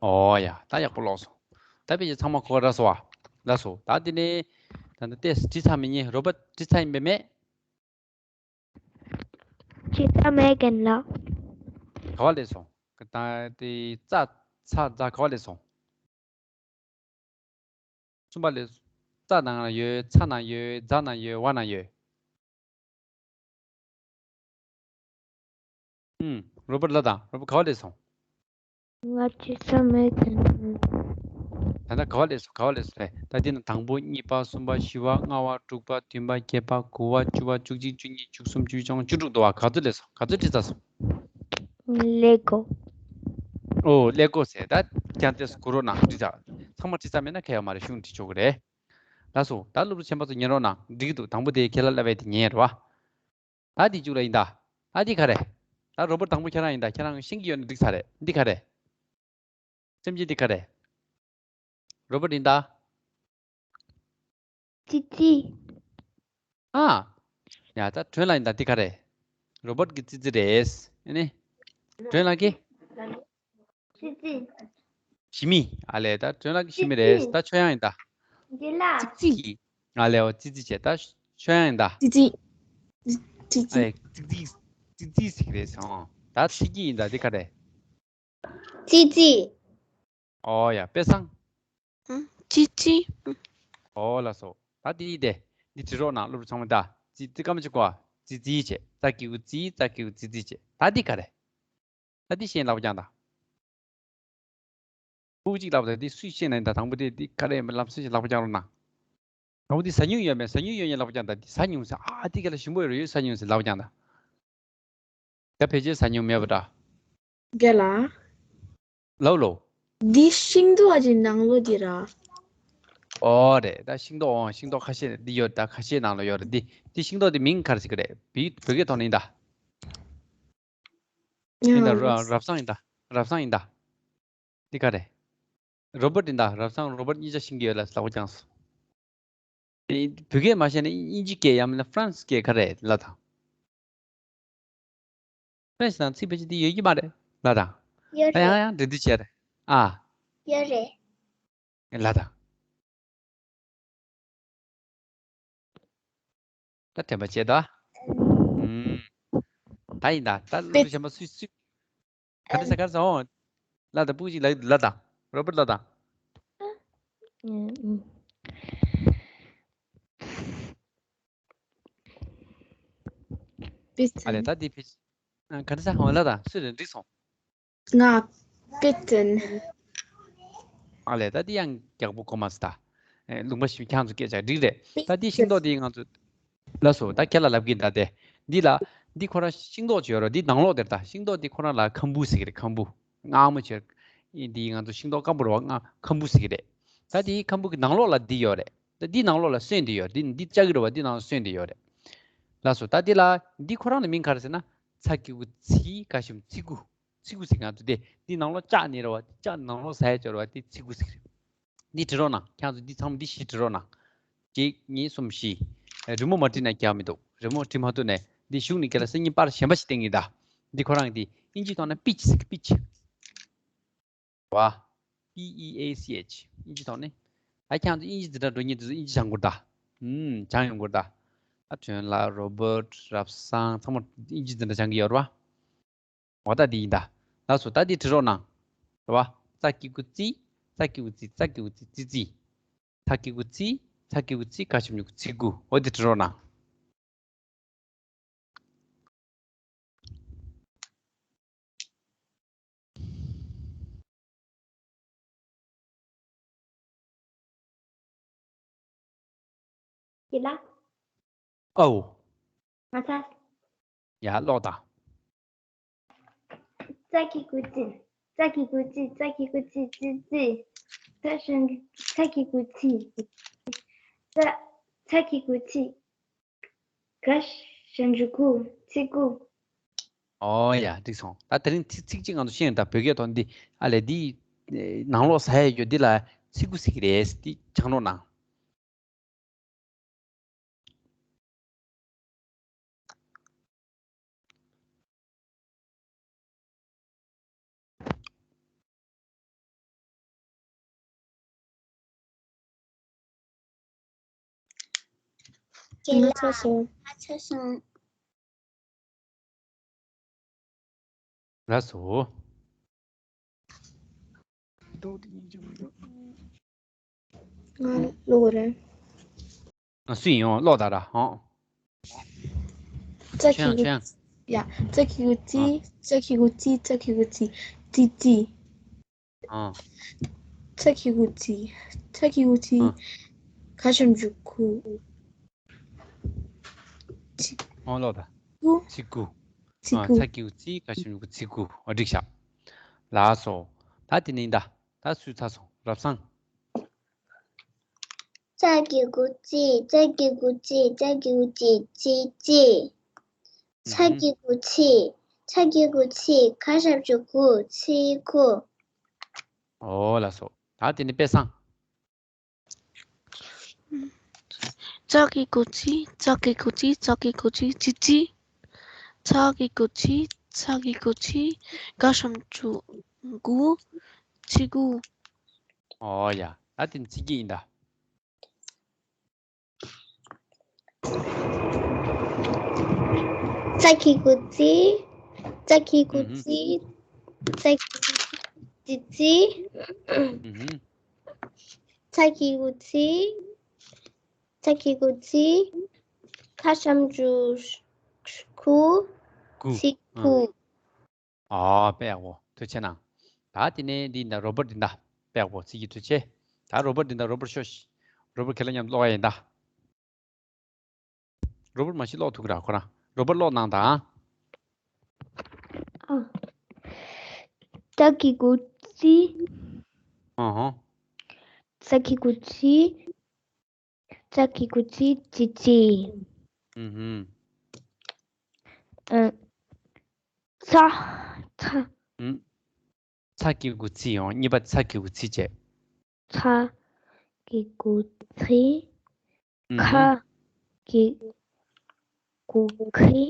ཨོ་ཡ། ད་ཡག་པོ་ཀློག་སོང་། ད་དཔེ་ཆ་ཚང་མ་གོ་ར་སོང་བ། ལགས་སོ། ད་དེ་ནས་ད་ལྟ་ཏེས་བྲིས་ཚར་མེད་ཉེ། རོ་བར་ཊི་བྲིས་ཚར་ཡིན་པས་མེད། བྲིས་ཚར་མེད་རྒན་ལགས། ག་བ་སླེབས་སོང་། ད་དེ་ཙ་ཚ་ཛ་ག་བ་སླེབས་སོང་། གསུམ་པ་ལས། ཙ་ནང་ན་ཡོད། ཚ་ན་ཡོད། ཛ་ན་ཡོད། ཝ་ན་ཡོད། ཨུམ། རོ་བར་ཊི་ལ་དང་། རོ་བར་ཊི་ག་བ་སླེབས་སོང་། ང་བྲིས་ཚར་མེད་དེ། ད་ལྟ་ག་བ་སླེབས་སོང་། ག་བ་སླེབས་སོང་། ད་འདི་ན་དང་པོ། གཉིས་པ། གསུམ་པ། བཞི་པ། ལྔ་པ། དྲུག་པ། བདུན་པ། བརྒྱད་པ། དགུ་པ། བཅུ་པ། བཅུ་གཅིག་བཅུ་གཉིས། བཅུ་གསུམ། བཅུ་བཞི། བཅུ་དྲུག་འདུག་བ། ག་ཚོད་སླེབས་སོང་། ག་ཚོད་བྲིས་ཚར་སོང་། ཀླད་ཀོར། ཨོ་ཀླད་ཀོར་ཟེར། ད་ཀྱང་དེ་གོ་རོགས་གནང་། བྲིས་ཚར། ཚང་མ་བྲིས་ཚར་མེད་ན་ཁྱད་ཡོད་མ་རེད། གཞུང་བྲིས་ཆོག་གི་རེད། ལགས་སོ། ད་སློབ་ཕྲུག་ཆེན་པོ་ཚོ་ཉན་རོགས་གནང་། འགྲིག་གི་འདུག་དང་པོ་དེ་ཁྱེད་ལ་ལབ་པའི་དེ་ཉན་རེད་བ། ད་དེ་མཇུག་ལ་ཡིན་ད། ད་དེ་ག་རེད། ད་རོ་བར་ཊི་དང་པོ་ཁྱེད་རང་ཡིན་ད། ཁྱེད་རང་ཤེས་ཀྱི་ཡོད་ན་འགྲིག་ས་རེད། འདི་ག་རེད། སེམས་ཅན་འདི་ག་རེད། རོ་བར་ཊི་ཡིན་ད། ཙི་ཙི། ཨ། ཡ་ད་སྒྲོན་ལགས་ཡིན་ད་འདི་ག་རེད། རོ་བོཊ་གི་ཙི་ཙི་རེད། ཨེ་ནི། སྒྲོན་ལགས་ཀྱི། ཙི་ཙི། ཞི་མི། ཨ་ལས་ད་སྒྲོན་ལགས་ཀྱི་ཞི་མི་རེད། ཙི་ཙི། ད་ཆོས་དབྱངས་ཡིན་ད། རྒན་ལགས། ཙི་ཙི། ཨ་ལས་འོ་ཙི་ཙི་བྱས་ད་ཆོས་དབྱངས་ཡིན་ད། ཙི་ཙི། ཙི་ཙི། ཨ་ལས་ཙི་ཙི། ཙི་ཙི་ཟེར་གི་རེད་སོང་། ད་ཚིག་གི་ཡིན་ད་འདི་ག་རེད། ཙི་ཙི། ཨོ་ཡ་དཔེ་བཟང་། ཙི་ཙི། ཨོ་ལགས་སོ། ད་འདི་ཡིན་ཏེ། འདི་བྲིས་རོགས་གནང་སློབ་ཕྲུག་ཚང་མ་ད། ཙི་ཙི་སྐར་མ་གཅིག་གོ། ཙི་ཙི་བྱས། ཙ་གི་གུ་ཙི། ཙ་གི་གུ་ཙི་ཙི་བྱས། ད་འདི་ག་རེད། ད་འདི་ཤེས་ལབ་ཀྱང་ད། སྤུ་གུ་གཅིག་ལབ་ད་འདི་སུས་ཤེས་ན་ཡིན་ད། དང་པོ་དེ་འདི་ག་རེ་ལབ་སུས་ཤེས་ལབ་ཀྱང་རོགས་གནང་། དང་པོ་འདི་ཟ་སྨྱུང་ཡོད་མེད། ཟ་སྨྱུང་ཡོད་ཉེ་ལབ་ཀྱང་ད། འདི་ཟ་སྨྱུང་ཟེར། ཨ་འདི་ག་ལ་ཞིམ་པོ་ཡོད་རེད་ཡོད་ཟ་སྨྱུང་ཟེར་ལབ་ཀྱང་ད། ད་ཕལ་ཆེར་ཟ་སྨྱུང་མེད་པ་འདྲ། རྒན་ལགས། ལའོ་ལའོ། འདི་ཤིང་ཏོག་གི་ནང་ལོགས་འདི་ར། ཨོ་རེད། ད་ཤིང་ཏོག་ཨོ་ཤིང་ཏོག་ཁ་ཤས་འདི་ཡོད་ད། ཁ་ཤས་ནང་ལ་ཡོད་རེད། འདི་འདི་ཤིང་ཏོག་འདི་མིང་ག་རེ་ཟེར་གི་རེད། བི་བོད་སྐད་ཐོག་ནས་ཡིན་ད། ཡིན་ད། ར་རབ་བཟང་ཡིན་ད། རབ་བཟང་ཡིན་ད། འདི་ག་རེད། རོ་བོཊ་ཡིན་ད། རབ་བཟང་རོ་བོཊ་གཉིས་ཆ་ཤེས་ཀྱི་ཡོད་ལ་ལབ་ཀྱང་སོང་། བོད་སྐད་མ་ཤེས་ན་དབྱིན་ཇི་སྐད་ཡང་མིན་ན་ཧྥ་རན་སི་སྐད་ག་རེ་ལབ་དང་། ཧྥ་རན་སི་ནང་ཚིག་ཕལ་ཆེར་འདི་ཡོད་ཀྱི་མ་རེད་ལབ་དང་། ཡོད་ད་ཡང་རེད། ཡང་འབྲི་འདི་བྱས་རེད། ཨ། ཡོད་རེད། ལབ་དང་། ད་དྲན་པ་བྱེད་ད། ཨུམ། ད་ཡིན་ད། ད་སློབ་ཕྲུག་གཞན་པ་སུས་སུས། ག་འདྲ་ཟེར་ག་རེ་ཟེར་འོང་། ལབ་དང་། སྤུ་གུ་གཅིག་ལབ་ལབ་དང་། རོ་བོཊ་ལབ་དང་། ཨ་ལས་ད་འདི་ཕི། ག་འདྲ་ཟེར་འོང་ལབ་དང་། སུས་རེད་འགྲིག་སོང་། ང་པི་ཏན། ཨ་ལས་ད་འདི་ཡང་ཡག་པོ་གོ་མ་སོང་ད། ཨེ་ལུང་པ་ཞིག་ཁྱང་ཚོ་སྐད་ཆ་འགྲིག་རེད། ད་འདི་ཤིང་ཏོག་འདི་ང་ཚོ། ལགས་སོ། ད་ཁྱེད་ལ་ལབ་གིན་ད་དེ། འདི་ལ། འདི་ཁོ་རང་ཤིང་ཏོག་ཅིག་ཡོད་རེད། འདི་ནང་ལོགས་དེར་ད་ཤིང་ཏོག་འདི་ཁོ་རང་ལ་ཁམ་བུ་ཟེར་གི་རེད། ཁམ་བུ། མངར་མོ་ཆེ། འདི་ང་ཚོ་ཤིང་ཏོག་སྐམ་པོ་རེད་པ། མངར་ཁམ་བུ་ཟེར་གི་རེད། ད་འདི་ཁམ་བུ་གི་ནང་ལོགས་ལ་འདི་ཡོད་རེད། ད་འདི་ནང་ལོགས་ལ་སོན་འདི་ཡོད་རེད། འདི་འདི་ལྕགས་ཀྱི་རེད་པ། འདི་ནང་ལ་སོན་འདི་ཡོད་རེད། ལགས་སོ། ད་འདི་ལ་འདི་ཁོ་རང་ལ་མིང་ག་རེ་ཟེར་ན། ཚ་གི་གུ་ཚི། ག་ཞབས་ཀྱུ་ཚི་གུ། ཚི་གུ་ཟེར། ང་ཚོ་དེ་འདི་ནང་ལོགས་ལྕགས་ནི་རེད་པ། ལྕགས་ནང་ལོགས་ཟ་ཡ་ཅིག་ཡོད་རེད་པ། དེ་ཚི་གུ་ཟེར་གི་རེད། འདི་བྲིས་རོགས་གནང་། ཁྱེད་ཚོ་འདི་ཚང་མ་འདི་བཞི་བྲིས་རོགས་གནང་། གཅིག་གཉིས་གསུམ་བཞི། རི་མོ་མ་བྲིས་ན་རྒྱག་མི་འདུག་རི་མོ་བྲིས་མ་ཐུབ་ནས་འདི་གཞུག་ནས་ཁྱེད་ལ་སང་ཉིན་པར་གཞན་པ་ཞིག་སྟོན་གྱི་ཡིན་ད། འདི་ཁོ་རང་གི་འདི་དབྱིན་ཇི་ཐོག་ནས་པིཆ་ཟེར་གི། པིཆ། པ། P E A C H། དབྱིན་ཇི་ཐོག་ནས། ད་ཁྱེད་ཚོ་དབྱིན་ཇི་འཛིན་གྲྭ་འགྲོ་མཁན་དེ་ཚོ་དབྱིན་ཇི་སྦྱང་དགོས་ད། ཨུམ། སྦྱང་ཡོང་དགོས་ད། ད་སྒྲོན་ལགས། རོ་བོཊ། རབ་བཟང་། ཚང་མ་དབྱིན་ཇི་འཛིན་གྲྭ་སྦྱང་གི་ཡོད་རེད་པ། འོ་ད་འདི་ཡིན་ད། ལགས་སོ། ད་འདི་བྲིས་རོགས་གནང་། རེད་པ། ཙ་གི་གུ་ཙི། ཙ་གི་གུ་ཙི། ཙ་གི་གུ་ཙི། ཙི་ཙི། ཚ་གི་གུ་ཚི། ཚ་གི་གུ་ཚི། ག་ཞབས་ཀྱུ་གུ། ཚི་གུ། འོ་འདི་བྲིས་རོགས་གནང་། ཡིན་ལ། ཨའོ། ང་ཚ། ཡ་ཀློག་དང་། ཙ་གི་གུ་ཙི། ཙ་གི་གུ་ཙི། ཙ་གི་གུ་ཙི། ཙི་ཙི། ད་ཤང་གི་ཚ་གི་གུ་ཚི། ཙ། ཚ་གི་གུ་ཚི། ག་ཞབས་ཀྱུ་གུ། ཚི་གུ། ཨོ་ཡ། འགྲིག་སོང་། ད་དེ་རིང་ཚིག་ཚིག་གཅིག་ང་ཚོ་ཤེས་ཡོང་ད། བོད་སྐད་ཐོག་འདི། ཨ་ལས་འདི། ནང་ལོགས་ཟ་ཡ་ཡོད་འདི་ལ་ཚི་གུ་ཟེར་གི་རེད། འདི་སྦྱང་རོགས་གནང་། ང་ཚ་སོང་། ང་ཚ་སོང་། ལགས་སོ། ང་ཀློག་རེད། ང་སུ་ཡིན་ཡང་ཀློག་ད་ར་ཧང་། ཙ་གི་གུ། ཆོས་དབྱངས། ཡ། ཙ་གི་གུ་ཙི། ཨ། ཙ་གི་གུ་ཙི། ཙ་གི་གུ་ཙི། ཙི་ཙི། ཨ། ཚ་གི་གུ་ཚི། ཚ་གི་གུ་ཚི། ཨ། ག་ཞབས་ཀྱུ་གུ། ཚི། ཨོ་ལོ་ད། གུ། ཚི་གུ། ཚི་ཨ། གུ། ཚ་གི་གུ་ཚི། ག་ཞབས་ཀྱུ་གུ། ཚི་གུ། ཨོ་འགྲིག་ཤག་ལགས་སོ། ད་དེ་ནས་ད། ད་སུས་ཚར་སོང་། རབ་བཟང་། ཙ་གི་གུ་ཙི། ཙ་གི་གུ་ཙི། ཙ་གི་གུ་ཙི། ཙི་ཙི། ཚ་གི་གུ་ཚི། ཚ་གི་གུ་ཚི། ག་ཞབས་ཀྱུ་གུ། ཚི་གུ། ཨོ་ལགས་སོ། ད་དེ་ནས་དཔེ་བཟང་། ཙ་གི་གུ་ཙི། ཙ་གི་གུ་ཙི། ཙ་གི་གུ་ཙི། ཙི་ཙི། ཚ་གི་གུ་ཚི། ཚ་གི་གུ་ཚི། ག་ཞབས་ཀྱུ་གུ། ཚི་གུ། ཨོ་ཡ། ད་དེ་ནི་ཚིག་གི་ཡིན་ད། ཙ་གི་གུ་ཙི། ཙ་གི་གུ་ཨུ་ཧུམ། ཙི། ཙ་གི་གུ་ཙི། ཙི་ཙི། ཨུ་ཧུམ། ཚ་གི་གུ་ཚི། ཚ་གི་གུ་ཚི། ཁ་ཞབས་ཀྱུ་ཁུ། གུ། ཚི་ཨ། གུ། ཨ། དཔེ་ཡག་པོ། ཐུགས་རྗེ་གནང་། ད་དེ་ནས་འདི་འདྲ་རོ་བོར་འདི་འདྲ། དཔེ་ཡག་པོ། ཚིག་གི་ཐུགས་རྗེ། ད་རོ་བོར་འདི་འདྲ། རོ་བོར་ཤོག་རོ་བོར་ཁྱེད་ལ་མཉམ་ཀློག་ཡ་ཡིན་ད། རོ་བོར་མ་གཞི་ཀློག་ཐུབ་ཀྱི་ར་ཁོ་རང་། རོ་བོར་ཀློག་གནང་དང་། ཨ། ཙ་གི་གུ་ཙི། ཨ་ཧོ། ཙ་གི་གུ་ཙི། ཙ་གི་གུ་ཙི། ཙི་ཙི། ཨུ་ཧུམ། ཨ། ཚ། ཚ། ཨུམ། ཚ་གི་གུ་ཚི་ཡང་། གཉིས་པ་ཚ་གི་གུ་ཚི་བྱས། ཚ་གི་གུ་ཚི། ཨུ་ཧུམ། ཁ་གི་གུ་ཁི།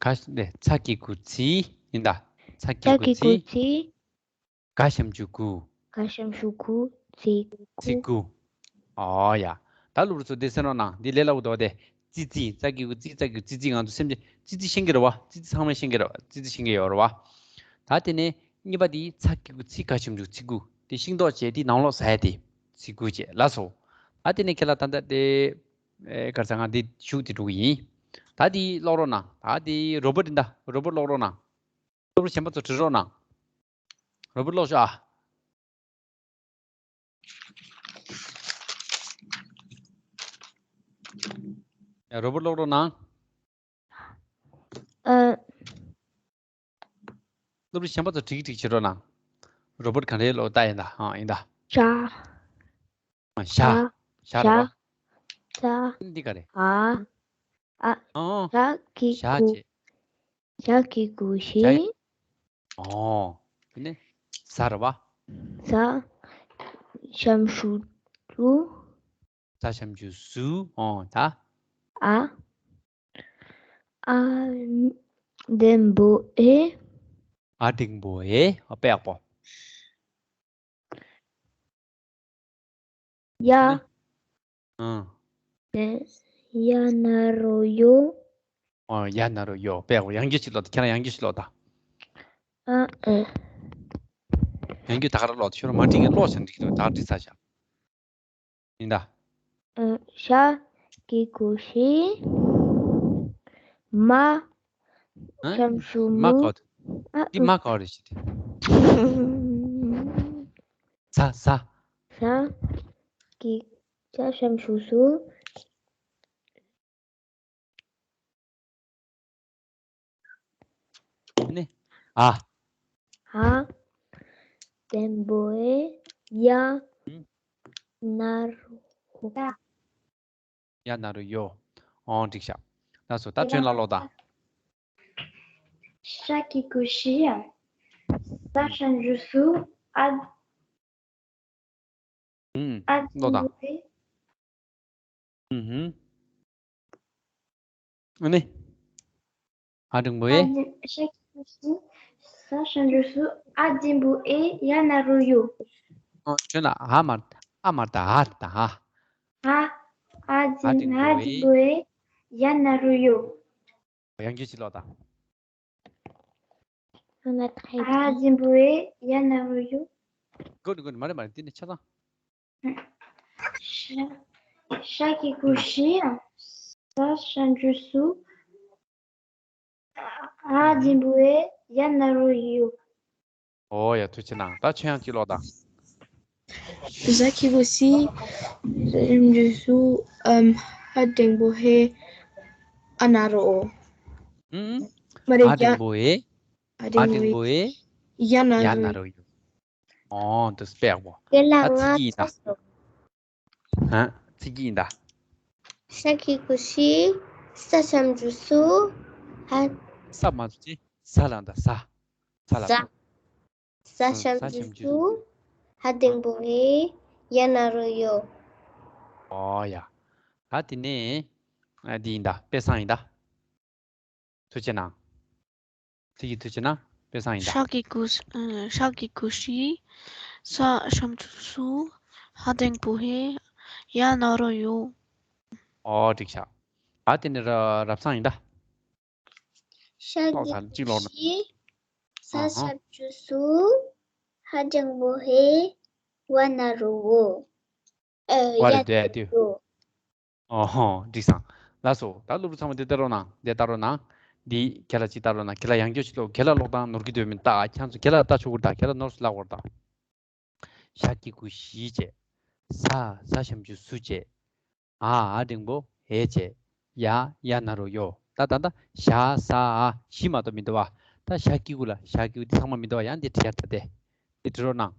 ག་ནས་ཚ་གི་གུ་ཚི་ཡིན་ད། ཚ་གི་ཚ་གི་གུ་གུ་ཚི། ཚི། ག་ཞབས་ཀྱུ་གུ། ག་ཞབས་ཀྱུ་གུ། ཚི་གུ། ཚི་གུ། ཨོ་ཡ། ད་སློབ་ཕྲུག་ཚོ་འདི་གསན་རོགས་གནང་། འདི་ལས་སླ་པོ་འདུག་སྟེ། ཙི་ཙི། ཙ་གི་གུ་ཙི། ཙ་གི་གུ་ཙི་ཙི། ང་ཚོ་སེམས་ཅན་ཙི་ཙི་ཤེས་ཀྱི་རེད་བ། ཙི་ཙི་ཚང་མས་ཤེས་ཀྱི་རེད་བ། ཙི་ཙི་ཤེས་ཀྱི་ཡོད་རེད་བ། ད་དེ་ནས་གཉིས་པ་འདི་ཚ་གི་གུ་ཚི། ག་ཞབས་ཀྱུ་ཚི་གུ། དེ་ཤིང་ཏོག་བྱས། དེ་ནང་ལོགས་ཟ་ཡ་དེ། ཚི་གུ་བྱས། ལགས་སོ། ད་དེ་ནས་ཁྱེད་ལ་ད་ལྟ་དེ། ཨེ། ག་རེ་ཟ། ང་འདི་གཞུག་དེ་འགྲོ་གི་ཡིན། ད་དེ་ཀློག་རོགས་གནང་། ད་དེ་རོ་བོར་འདི་འདྲ། རོ་བོར་ཀློག་རོགས་གནང་། སློབ་ཕྲུག་གཞན་པ་ཚོ་བྲིས་རོགས་གནང་། རོ་བོར་ཀློག་ཤོག་ཨ། ཡ། རོ་བོར་ཀློག་རོགས་གནང་། ཨ། སློབ་ཕྲུག་གཞན་པ་ཚོ་བྲིས་བྲིས་བྱེད་རོགས་གནང་། རོ་བོར་ག་འདྲས་ཀློག་ད་ཡིན་ད། ཨ། ཡིན་ད། ཞ། ཨ། ཞ། ཞ་རེད་བ། ཞ། ཞ། འདི་ག་རེད། ཨ། ཨ། ཨ། ཞ་གི་གུ། ཞ་བྱས། ཞ་གི་གུ་ཞ། ཞ། ཨོ། དེ་ནས་ཟ་རེད་བ། ཟ། ཞབས་ཀྱུ་ཟུ། ཟ་ཞབས་ཀྱུ་ཟུ། ཨོ། ད། ཨ། ཨ་འགྲེང་བུ་ཨེ། ཨ་འགྲེང་བུ་ཨེ། ཨ། དཔེ་ཡག་པོ། ཡ། ཨ། ཡ་ན་རོ་ཡོ། ཨོ། ཡ་ན་རོ་ཡོ། དཔེ་ཡག་པོ། ཡང་བསྐྱར་ཅིག་ཀློག་དང་། ཁྱེད་རང་ཡང་བསྐྱར་ཅིག་ཀློག་དང་། ཨ། ཨེ། ཡང་བསྐྱར་ད་ག་རང་ཀློག་དང་། ཁྱོད་རང་མ་འགྲིག་ན་ཀློག་བྱས་འགྲིག་གི་འདུག་ད་འགྲིག་ཚར་བཞག་ཡིན་ད། ཨ། ཞ་གི་གུ་ཞི། མ། ཨ། ཞབས་ཀྱུ་མ་མུ། ག་འདི། ཨ། འདི་མ་ག་རེད་ཤི་དེ། ཟ། ཟ། ཟ། གི། ཟ་ཞབས་ཀྱུ་ཟུ། ནི། ཨ། ཨ། འགྲེང་བུ་ཨེ། ཡ། ཨུ། ན་རོ། ཡ་ན་རོ་ཡོ། ཨོ། འགྲིག་ཤག་ལགས་སོ། ད་ཁྱོད་ལ་ཀློག་དང་། ཞ་གི་གུ་ཞི། ཟ་ཞབས་ཀྱུ་ཟུ། ཨ། ཨུ། ཨ། ཀློག་དང་། འགྲེང་བུ་ཨེ། ཨུ་ཧུམ། ཨ་ནི། ཨ་འགྲེང་བུ་ཨེ། ཨ་འགྲེང་། ཞ་གི་གུ་ཞི། ཟ་ཞབས་ཀྱུ་ཟུ། ཨ་འགྲེང་བུ་ཨེ། ཡ་ན་རོ་ཡོ། ཨོ། ཁྱོད་ལ་ཨ་མ། ཨ་མ་ད་ཨ་ད་ཨ། ཨ། ཨ་འགྲེང་། ཨ་འགྲེང་བུ་ཨེ། ཡ་ན་རོ་ཡོ། ཡང་བསྐྱར་ཅིག་ཀློག་དང་། ཨ་འགྲེང་བུ་ཨེ། ཡ་ན་རོ་ཡོ། གོ་ནི་གོ་ནི། མ་རེད་མ་རེད། འདི་ནི་ཆ་ཚང་། ཞ། ཞ་གི་གུ་ཞི། ཟ་ཞབས་ཀྱུ་ཟུ། ཨ་འགྲེང་བུ་ཨེ། ཡ་ན་རོ་ཡོ། ཨོ་ཡ། ཐུགས་རྗེ་གནང་། ད་ཁྱོད་ཡང་ཅིག་ཀློག་དང་། ཟ་གི་གུ་ཟི། ཟ་ཞབས་ཀྱུ་ཟུ། ཨམ། ཨ་འགྲེང་བུ་ཧེ། ཨ་ན་རོ། ཨུམ། མ་རེད། ཨ་འགྲེང་བུ་ཧེ། ཨ་འགྲེང་བུ་ཧེ། ཡ་ན་རོ། ཡ་ན་རོ་ཡོ། ཨོ། འདི་དཔེ་ཡག་པོ། དེ་ལ། ད་ཚིག་གི་ཡིན་ད། ཧ། ཚིག་གི་ཡིན་ད། ཞ་གི་གུ་ཞི། ཟ་ཞབས་ཀྱུ་ཟུ། ཧ། ས་མ་ཟེར་ཅིག་ཟ་ལ་ད། ཟ། ཟ་ལ། ཟ། ཟ་ཨང་། ཟ་ཞབས་ཀྱུ་ཞབས་ཀྱུ་ཟུ། ཧ་འགྲེང་བུ་ཧེ། ཡ་ན་རོ་ཡོ། ཨོ་ཡ། ད་དེ་ནས་ཨ་འདི་ཡིན་ད། དཔེ་བཟང་ཡིན་ད། ཐུགས་རྗེ་གནང་། ཚིག་གི་ཐུགས་རྗེ་གནང་། དཔེ་བཟང་ཡིན་ད། ཤ་གི་གུ་ཤ་གི་གུ་ཤྲི། ས་ཞབས་ཀྱུ་སུ། ཧ་འགྲེང་བུ་ཧེ། ཡ་ན་རོ་ཡོ། ཨོ་འགྲིག་ཤག་ད་དེ་ནས་ར་རབ་བཟང་ཡིན་ད། ཤ་ཀློག་གི་ཚར་གཅིག་ཀློག་ན། ཤི། ས་ཨ་ཧ། ཞབས་ཀྱུ་སུ། ཧ་འགྲེང་བུ་ཧེ། ཝ་ན་རོ་ཝོ། ཨ་ཝ་རེད་ཡ་འདོད་ཡ་དུ། ཡོ། ཨོ་ཧོ་འགྲིག་སང་། ལགས་སོ། ད་སློབ་ཕྲུག་ཚང་མ་འདི་ལྟ་རོགས་གནང་། འདི་ལྟ་རོགས་གནང་། འདི་ཁྱེད་ལ་ཅིག་ལྟ་རོགས་གནང་། ཁྱེད་ལ་ཡང་བསྐྱར་ཅིག་ཀློག་ཁྱེད་ལ་ཀློག་སྟངས་ནོར་གྱི་འདོད་མིན་ད། ཁྱེད་ཚོ་ཁྱེད་ལ་ལྟ་ཆོག་གི་རེད་ད། ཁྱེད་ལ་ནོར་སུ་ལབ་དགོས་རེད་ད། ཤ་གི་གུ་ཤི་བྱས། ས་ས་ཞབས་ཀྱུ་སུ་བྱས། ཨ་ཨ་འགྲེང་བུ་ཧེ་བྱས། ཡ་ཡ་ན་རོ་ཡོ། ད་ད་ད་ཤ་ས་ཨ་ཤི་མ་གཏོགས་མི་འདུག་བ། ད་ཤ་གི་གུ་ལ་ཤ་གི་གུ་འདི་ཚང་མ་མི་འདུག་བ། ཡང་འདི་བྲིས་ཡ་ད་དེ། འདི་བྲིས་རོགས་གནང་།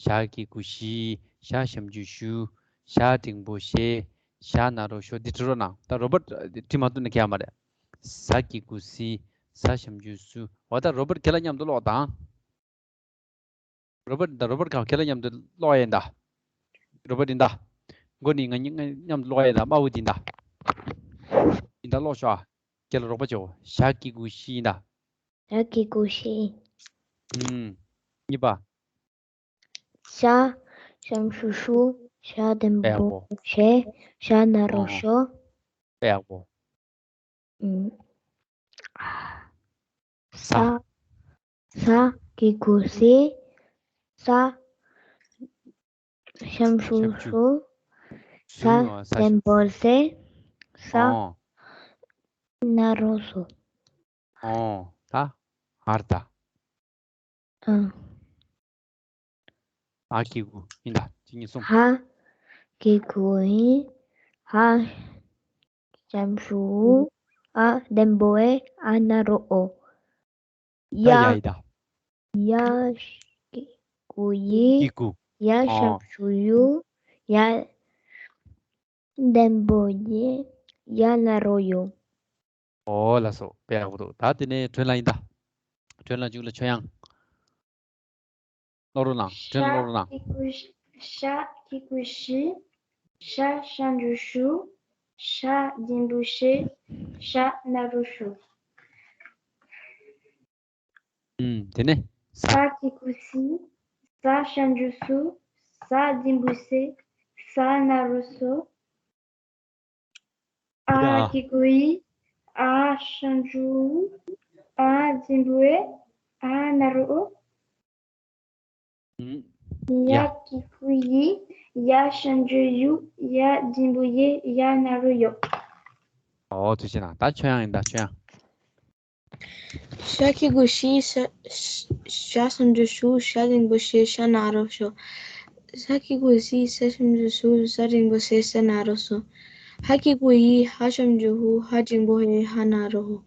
ཤ་གི་གུ་ཤི། ཤ་ཞབས་ཀྱུ་ཤུ། ཤ་འགྲེང་བུ་ཤེ། ཤ་ན་རོ་ཤོ། འདི་བྲིས་རོགས་གནང་། ད་རོ་བར་འདི་བྲིས་མ་ཐུབ་ན་ཁྱད་མ་རེད། ས་གི་གུ་སི། ས་ཞབས་ཀྱུ་སུ། འོ་ད་རོ་བར་ཁྱེད་ལ་མཉམ་དུ་ཀློག་དང་། རོ་བར་ད་རོ་བར་གང་ཁྱེད་ལ་མཉམ་དུ་ཀློག་ཡིན་ད། རོ་བར་ཡིན་ད། མགོ་ནི་ང་གཉིས་ང་མཉམ་དུ་ཀློག་ཡིན་ད། དམར་པོ་འདི་ཡིན་ད། ཡིན་ད་ཀློག་ཤོག་ཁྱེད་ལ་རོགས་པ་བྱེད། ཤ་གི་གུ་ཤི་ཡིན་ད། ཤ་གི་གུ་ཤི། ཨུམ། གཉིས་པ། ཤ་ཞབས་ཀྱུ་ཤུ། ཤ་འགྲེང་བུ་ཤེ། ཤ་ན་རོ་ཤོ། དཔེ་ཡག་པོ། ཨུམ། ས། ས་གི་གུ་སི། ས་ཞབས་ཀྱུ་ཤུ། ས་འགྲེང་བུ་སེ། ས་ན་རོ་སོ། ཨོ། ད་ཧར་ད། ཨ། ཧ་གི་གུ་ཡིན་ད། གཅིག་གཉིས་གསུམ། ཧ་གི་གུ་ཡིན། ཧ་ཞབས་ཀྱུ་ཨ་འགྲེང་བུ་ཨེ། ཨ་ན་རོ་ཨོ། ད་ཡ་ཡ་ཡི་ད། ཡ་གི་གུ་ཡི། གི་གུ། ཡ་ཨོ། ཞབས་ཀྱུ་ཡུ། ཡ་འགྲེང་བུ་ཡེ། ཡ་ན་རོ་ཡོ། ཨོ་ལགས་སོ། དཔེ་ཡག་པོ་འདུག་ད་དེ་ནས་སྒྲོན་ལ་ཡིན་ད། སྒྲོན་ལ་འཇུག་ལ་ཆོས་དབྱངས། ཀློག་རོགས་གནང་། སྒྲོན་ཀློག་རོགས་གནང་། ཤ་གི་གུ་ཤི། ཤ་ཞབས་ཀྱུ་ཤུ། ཤ་འགྲེང་བུ་ཤེ། ཤ་ན་རོ་ཤོ། ཨུམ། དེ་ནས་ས། ས་གི་གུ་སི། ས་ཞབས་ཀྱུ་སུ། ས་འགྲེང་བུ་སེ། ས་ན་རོ་སོ། ཨ་གི་གུ་ཡི། ཨ་ཞབས་ཀྱུ་ཨ། ཨ་འགྲེང་བུ་ཨེ། ཨ་ན་རོ་ཨོ། ཡ་གི་གུ་ཡི། ཡ་ཞབས་ཀྱུ་ཡུ། ཡ་འགྲེང་བུ་ཡེ། ཡ་ན་རོ་ཡོ། ཨོ་ཐུགས་རྗེ་གནང་། ད་ཆོས་དབྱངས་ཡིན་ད། ཆོས་དབྱངས། ཤ་གི་གུ་ཤི། ཤ་ཤ་ཞབས་ཀྱུ་ཤུ། ཤ་འགྲེང་བུ་ཤེ། ཤ་ན་རོ་ཤོ། ས་གི་གུ་སི། ས་ཞབས་ཀྱུ་སུ། ས་འགྲེང་བུ་སེ། ས་ན་རོ་སོ། ཧ་གི་གུ་ཡི། ཧ་ཞབས་ཀྱུ་ཧུ། ཧ་འགྲེང་བུ་ཧེ། ཧ་ན་རོ་ཧོ།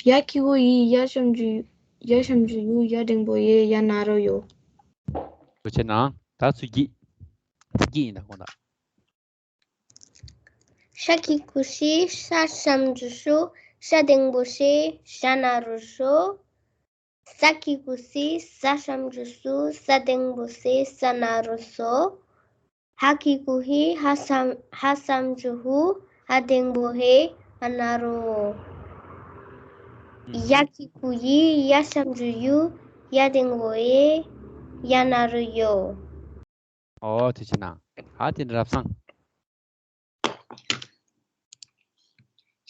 ཡ་གི་གུ་ཡི། ཡ་ཞབས་ཀྱུ་ཡ་ཞབས་ཀྱུ་ཡུ། ཡ་འགྲེང་བུ་ཡེ། ཡ་ན་རོ་ཡོ། ཐུགས་རྗེ་གནང་། ད་ཚུར་གྱིས། ཚུར་གྱིས་ཡིན་ད་དགོངས་དག་ཤ་གི་གུ་ཤི། ཤ་ཞབས་ཀྱུ་ཤུ། ཤ་འགྲེང་བུ་ཤེ། ཤ་ན་རོ་ཤོ། ས་གི་གུ་སི། ས་ཞབས་ཀྱུ་སུ། ས་འགྲེང་བུ་སེ། ས་ན་རོ་སོ། ཧ་གི་གུ་ཧི། ཧ་ཞབས་ཧ་ཞབས་ཀྱུ་ཧུ། ཧ་འགྲེང་བུ་ཧེ། ཧ་ན་རོ། ཡ་གི་གུ་ཡི། ཡ་ཞབས་ཀྱུ་ཡུ། ཡ་འགྲེང་བུ་ཡེ། ཡ་ན་རོ་ཡོ། ཨོ་ཐུགས་རྗེ་གནང་། ཨ་དེ་ནི་རབ་བཟང་།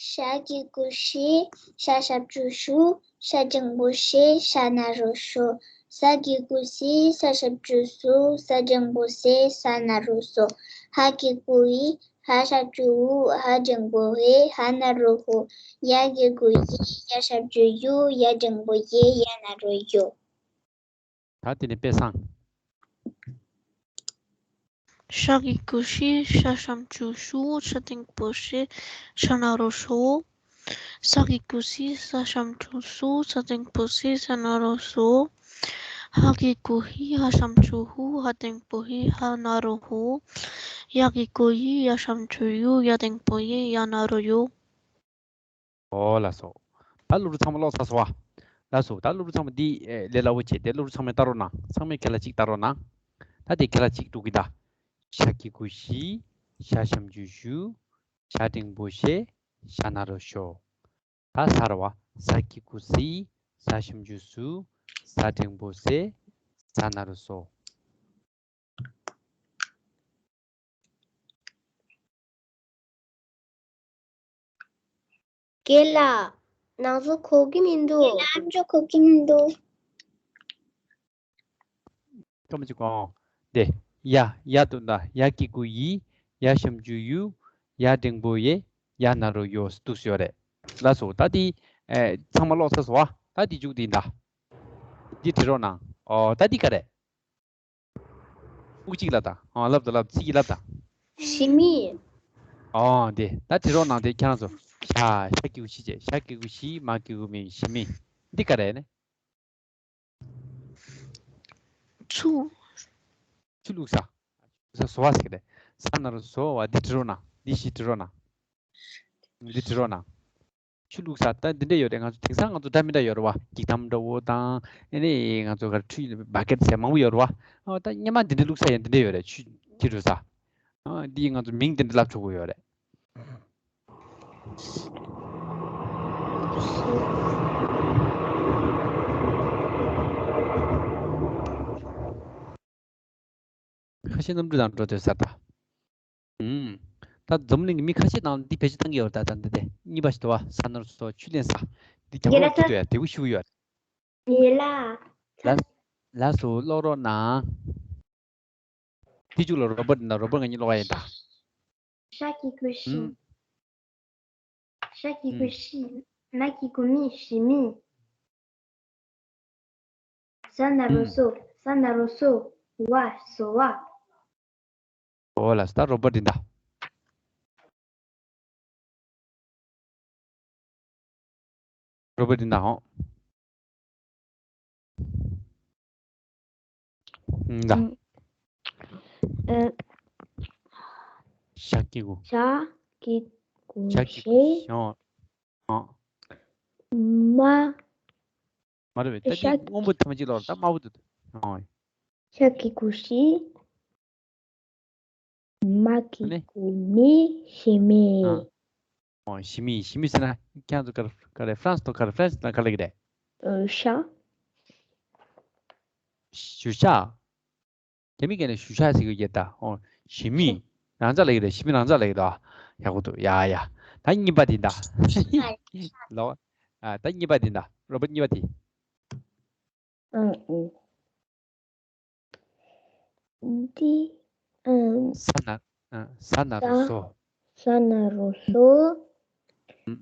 ཤ་གི་གུ་ཤི། ཤ་ཞབས་ཀྱུ་ཤུ། ཤ་འགྲེང་བུ་ཤེ། ཤ་ན་རོ་ཤོ། ས་གི་གུ་སི། ས་ཞབས་ཀྱུ་སུ། ས་འགྲེང་བུ་སེ། ས་ན་རོ་སོ། ཧ་གི་གུ་ཡི། ཧ་ཞབས་ཀྱུ་ཧུ། ཧ་འགྲེང་བུ་ཧེ། ཧ་ན་རོ་ཧོ། ཡ་གི་གུ་ཡི། ཡ་ཞབས་ཀྱུ་ཡུ། ཡ་འགྲེང་བུ་ཡེ། ཡ་ན་རོ་ཡོ། ད་དེ་ནས་དཔེ་བཟང་། ཤ་གི་གུ་ཤི། ཤ་ཞབས་ཀྱུ་ཤུ། ཤ་འགྲེང་བུ་ཤེ། ཤ་ན་རོ་ཤོ། ས་གི་གུ་སི། ས་ཞབས་ཀྱུ་སུ། ས་འགྲེང་བུ་སེ། ས་ན་རོ་སོ། ཧ་གི་གུ་ཧི། ཧ་ཞབས་ཀྱུ་ཧུ། ཧ་འགྲེང་བུ་ཧེ། ཧ་ན་རོ་ཧོ། ཡ་གི་གུ་ཡི། ཡ་ཞབས་ཀྱུ་ཡུ། ཡ་འགྲེང་བུ་ཡེ། ཡ་ན་རོ་ཡོ། ཨོ་ལགས་སོ། ད་སློབ་ཕྲུག་ཚང་མ་ཀློག་ཚར་སོང་བ། ལགས་སོ། ད་སློབ་ཕྲུག་ཚང་མ་འདི་ཨེ་ལས་སླ་པོ་བྱས་ཏེ་སློབ་ཕྲུག་ཚང་མས་ལྟ་རོགས་གནང་། ཚང་མས་ཁྱེད་ལ་གཅིག་ལྟ་རོགས་གནང་། ད་དེ་ཁྱེད་ལ་གཅིག་འགྲོ་གི་ད། ཤ་གི་གུ་ཤི། ཤ་ཞབས་ཀྱུ་ཤུ། ཞ་འགྲེང་བུ་ཞེ། ཞ་ན་རོ་ཞོ། ད་ས་ར་བ། ས་གི་གུ་སི། ས་ཞབས་ཀྱུ་སུ། ས་འགྲེང་བུ་སེ། ས་ན་རོ་སོ། རྒན་ལགས། ང་ཚོ་གོ་གི་མི་འདུག་རྒན་ལགས། ང་ཚོ་གོ་གི་མི་འདུག་སྐར་མ་གཅིག་གོ། དེ། ཡ། ཡ་འདུག་ད། ཡ་གི་གུ་ཡི། ཡ་ཞབས་ཀྱུ་ཡུ། ཡ་འགྲེང་བུ་ཡེ། ཡ་ན་རོ་ཡོ་འདུག་ཡོད་རེད། ལགས་སོ། ད་དེ། ཨེ། ཚང་མ་ཀློག་ཚར་སོང་བ། ད་དེ་མཇུག་དེ་ཡིན་ད། འདི་བྲིས་རོགས་གནང་། ཨོ། ད་འདི་ག་རེད། དབུགས་གཅིག་ལབ་དང་། ཨོ། ལབ་དང་ལབ། ཚིག་གཅིག་ལབ་དང་། ཞི་མི། ཨོ། འདི་ད་བྲིས་རོགས་གནང་། དེ་ཁྱེད་རང་ཚོ། ཞ། ཞ་གི་གུ་ཞི་བྱས། ཞ་གི་གུ་ཞི། མ་གི་གུ་མི། ཞི་མི། འདི་ག་རེད་ནི། ཆུ། ཆུ་བླུགས་ས། ས་ཟོ་བ་ཟེར་གི་རེད། ས་ན་རོ་ཟོ་བ། འདི་བྲིས་རོགས་གནང་། འདི་བཞི་བྲིས་རོགས་གནང་། འདི་བྲིས་རོགས་གནང་། ཆུ་བླུགས་ས། ད་འདི་འདྲ་ཡོད་རེད། ང་ཚོ་དེང་སང་ང་ཚོ་འདྲ་མི་འདྲ་ཡོད་རེད་བ། འགྱིག་དམ་འདྲ་བོ་དང་། ཨེ་ནི་ང་ཚོ་ག་རེ། ཁྲུས་བ་ཀེ་ཊི་ཟེར་མང་པོ་ཡོད་རེད་བ། ཨོ། ད་སྔོན་མ་འདི་འདྲ་བླུགས་ས་ཡང་འདི་འདྲ་ཡོད་རེད། ཆུ་འཁྱེར་འགྲོ་ས། ཨ། འདི་ང་ཚོ་མིང་འདི་འདྲ་ལབ་ཆོག་གི་ཡོད་རེད། ཁ་ཤས་གནམ་གྲུ་དང་འགྲོ་འདོད་ས་ད། ཨུམ། ད་འཛམ་གླིང་གི་མི་ཁ་ཤས་དང་འདི་བེད་སྤྱོད་བཏང་གི་ཡོད་རེད། ད་ད་འདི་དེ་གཉིས་པ་ཞིག་འདུག་བ། ས་ན་རོ་སོ། ཆུ་ལེན་ས། འདི་རྒྱ་ཡེ་ལ་ལ་ད། ལ་ལ་སོ་ཀློག་རོགས་གནང་། དེ་མཇུག་ལ་རོ་པར་དང་། རོ་པར་ང་གཉིས་ཀློག་ཡ་ཡིན་ད། ཞ་གི་གུ་ཞི། ཨུམ། ཞ་གི་གུ་ཞི། མ་གི་གུ་མི། ཞི་མི། ས་ན་རོ་སོ། ས་ན་རོ་སོ། བ། ཟོ་བ། ཨོ་ལགས་སོ། ད་རོ་པར་དེ་འདྲ། རོ་པར་དེ་འདྲ་ཧོ། ད། ཨ། ཞ་གི་གུ། ཞ་གི་གུ་ཞི། ཨོ། ཨོ། མ། མ་རེད་པས། ད་འདི་སྔོན་པོ་ཐམས་ཅད་ལོག་ད་དམར་པོ་འདུག་ཨོ། ཞ་གི་གུ་ཞི། མ་གི་གུ་མི། ཞི་མི། ཨོ། ཞི་མི། ཞི་མི་ཟེར་ན་ཁྱེད་ཚོ་ག་རེ། ཧྥ་རན་སི་ཐོག་ག་རེ། ཧྥ་རན་སི་ནང་ག་རེ་ལབ་ཀྱི་རེད། ཨོ། ཞ། ཞུ་ཤ། རྒྱ་མི་སྐད་ནས་ཞུ་ཤ་ཟེར་གྱི་ཡོད་ད། ཨོ། ཞི་མི། རང་ཅག་ལབ་ཀྱི་རེད། ཞི་མི་རང་ཅག་ལབ་ཀྱི་རེད། ཡག་པོ་འདུག་ཡ་ཡ། ད་གཉིས་པ་དེ་ད། ལོ། ཨ། ད་གཉིས་པ་དེ་ད། རོ་པར་གཉིས་པ་དེ། ཨང་། ཨང་། འདི། ཨང་། ས་ན། ཨ། ས་ན་རོ་སོ། ས་ན་རོ་སོ། ཨང་།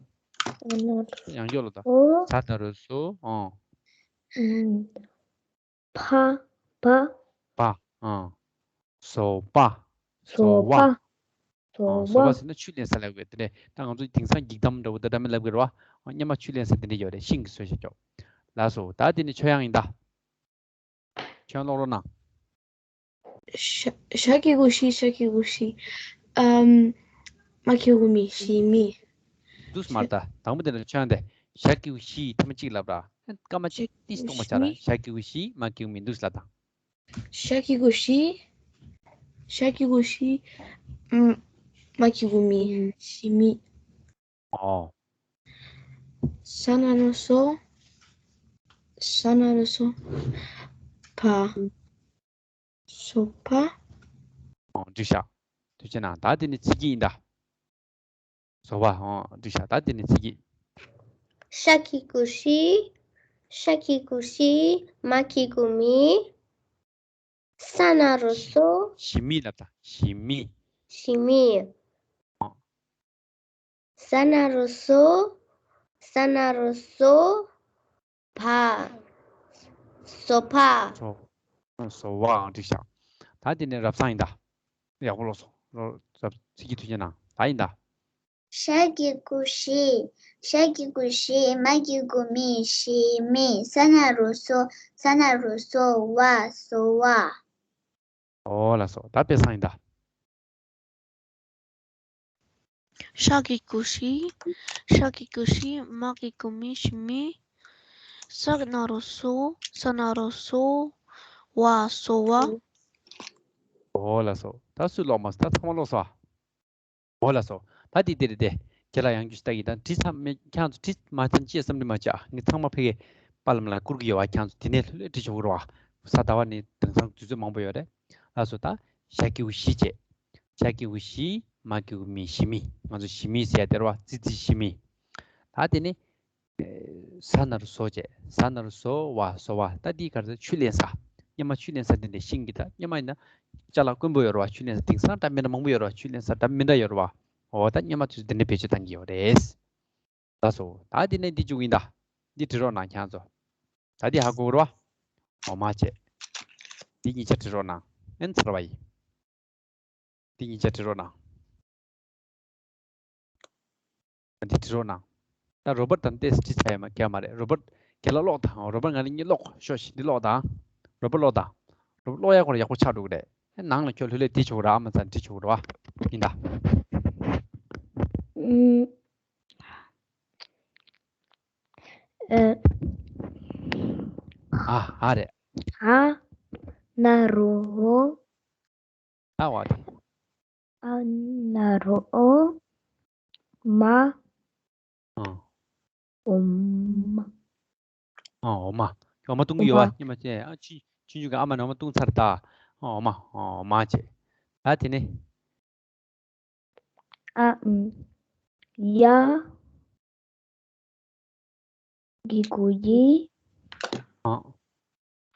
ས་ན་རོ་སོ། ཡང་སྐྱོར་ལ་ད། ས་ན་རོ་སོ། ཨང་། ཨང་། ཕ། བ། བ། ཨང་། ཟོ་པ། ཟོ་པ། ཟོ་བ། ཟོ་ཨང་། ཟོ་བ་པ་ཟེར་ན་ཆུ་ལེན་ས་ལབ་ཀྱི་རེད། དེ་ནས་ད་ང་ཚོ་དེང་སང་འགྱིག་དམ་འདྲ་བོ་ད་འདྲ་མི་ལབ་ཀྱི་རེད་བ། སྔོན་མ་ཆུ་ལེན་ས་དེ་འདྲ་ཡོད་རེད། ཤིང་གི་བཟོས་བྱས་ཀྱོག་ལགས་སོ། ད་དེ་ནི་ཆོས་དབྱངས་ཡིན་ད། ཁྱོད་ཀློག་རོགས་གནང་། ཞ། ཞ་གི་གུ་ཞི། ཞ་གི་གུ་ཞི། ཨམ། མ་གི་གུ་མི། ཞི་མི། འདུག་སེ་མར་ད། དང་པོ་དེ་ལ་ཁྱོད་དེ། ཞ་གི་གུ་ཞི། ཐེངས་མ་གཅིག་ལབ་ར། སྐར་མ་གཅིག་ཏིས་གཏོང་མ་བྱ་ར། ཞ་གི་གུ་ཞི། མ་གི་གུ་མི། འདུག་སེ་ལབ་དང་། ཞ་གི་གུ་ཞི། ཞ་གི་གུ་ཞི། ཨམ། མ་གི་གུ་མི། ཞི་མི། ཨོ། ས་ན་རོ་སོ། ས་ན་རོ་སོ། ཕ། སོ་ཕ། ཨོ། འགྲིག་ཤག་ཐུགས་རྗེ་གནང་། ད་དེ་ནི་ཚིག་གི་ཡིན་ད། སོ་ཕ། ཨོ། འགྲིག་ཤག་ད་དེ་ནི་ཚིག་གི། ཞ་གི་གུ་ཞི། ཞ་གི་གུ་ཞི། མ་གི་གུ་མི། ས་ན་རོ་སོ། ཞི་མི་ལབ་དང་། ཞི་མི། ཞི་མི། ཨོ། ས་ན་རོ་སོ། ས་ན་རོ་སོ། ཕ། སོ་ཕ། སོ། སོ་བའང་འགྲིག་ཤག་ད་དེ་ནས་རབ་བཟང་ཡིན་ད། ཡག་པོ་ཀློག་སོང་། རོ། རབ། ཚིག་གི་ཐུགས་རྗེ་གནང་། ད་ཡིན་ད། ཞ་གི་གུ་ཞི། ཞ་གི་གུ་ཞི། མ་གི་གུ་མི། ཞི་མི། ས་ན་རོ་སོ། ས་ན་རོ་སོ། བ། སོ་བ། ཨོ་ལགས་སོ། ད་དཔེ་བཟང་ཡིན་ད། ཞ་གི་གུ་ཞི། ཞ་གི་གུ་ཞི། མ་གི་གུ་མི། ཞི་མི། ས་ན་རོ་སོ། ས་ན་རོ་སོ། བ། སོ་བ། ཨོ་ལགས་སོ། ད་སུས་ཀློག་མ་སོང་། ད་ཚང་མ་ཀློག་སོང་ཨ། ཨོ་ལགས་སོ། ད་དེ་དེ་རེད་དེ། ཁྱེད་ལ་ཡང་རྒྱུ་ཞིག་ལྟ་གི་ད་བྲིས་ཚར་མེད། ཁྱེད་ཚོ་བྲིས་མ་ཚར་ཅི་བསམ་འདི་མ་བྱ། ངས་ཚང་མ་ཕ་གི་པ་ལམ་ལ་བསྐུར་གི་ཡོད་བ། ཁྱེད་ཚོ་དེ་ནས་ལྷོད་ལྷོད་བྲིས་ཆོག་གི་རེད་བ། གཟའ་ཟླ་བ་ནི་དེང་སང་དུས་ཚོད་མང་པོ་ཡོད་རེད། ལགས་སོ། ད་ཞ་གི་གུ་ཞི་བྱས། ཞ་གི་གུ་ཞི། མ་གི་གུ་མི། ཞི་མི། ང་ཚོ་ཞི་མི་ཟེར་ཡ་དེ་རེད་བ། ཙི་ཙི་ཞི་མི། ད་དེ་ནས། ཟ་ན་རུ་ཟོ་བྱས། ཟ་ན་རུ་ཟོ་བ། ཟོ་བ། ད་འདི་ག་རེ་ཟེར། ཆུ་ལེན་ས། སྔོན་མ་ཆུ་ལེན་ས་དེ་འདྲ་ཤིང་གི། ད་སྔོན་མ་ཡིན་ན་ཅ་ལག་དཀོན་པོ་ཡོད་རེད་བ། ཆུ་ལེན་ས་དེང་སང་འདྲ་མི་འདྲ་མང་པོ་ཡོད་རེད་བ། ཆུ་ལེན་ས་འདྲ་མི་འདྲ་ཡོད་རེད་བ། འོ་ད་སྔོན་མ་དུས་ཚོད་དེ་འདྲ་བེད་སྤྱོད་བཏང་གི་ཡོད་རེད། ལགས་སོ། ད་འདི་ནས་འདི་བཅུག་ཡིན་ད། འདི་བྲི་རོགས་གནང་ཁྱེད་ཚོ། ད་འདི་ཧ་གོ་གི་རེད་བ། འོ་མ་བྱས། འདི་གཉིས་ཆ་བྲི་རོགས་གནང་། ཨེན་ཚར་བ་ཡིན། འདི་གཉིས་ཆ་བྲི་རོགས་གནང་། འདི་བྲི་རོགས་གནང་། ད་རོ་བར་དང་ཏེས་བྲིས་ཚར་ཡ་མ་རྒྱག་མ་རེད། རོ་བར་རྒན་ལགས་ཀློག་དང་། རོ་བར་ང་ལ་གཉིས་ཀློག་ཤོག་ཤིག་འདི་ཀློག་དང་། རོ་བར་ཀློག་དང་། རོ་བར་ཀློག་ཡ་ཁོ་ར་ཡག་པོ་ཆགས་འགྲོ་གི་རེད། ཨེ་ནང་ལ་ཁྱོད་ལྷོད་ལྷོད་བྲིས་ཆོག་ར། ཨ་མ་ཚ་བྲིས་ཆོག་ར་བ། ཡིན་ད། ཨུམ། ཨ། ཨ་ཨ་རེད། ཨ་ན་རོ་ཧོ། ཨ་བ་དེ། ཨ་ན་རོ་ཨོ། མ། ཨ། འོ་མ། ཨ། འོ་མ། འོ་མ་བཏུང་གི་ཡོད་པ། འོ་མ། སྔོན་མ་བྱས། ཨ་ཆུང་ཆུང་ཆུང་གི་ཨ་མ་ནས་འོ་མ་བཏུང་ཚར་ད། ཨ། འོ་མ། འོ་མ་བྱས། ད་དེ་ནས། ཨ། ཨུམ། ཡ། གི་གུ་ཡི། ཨ།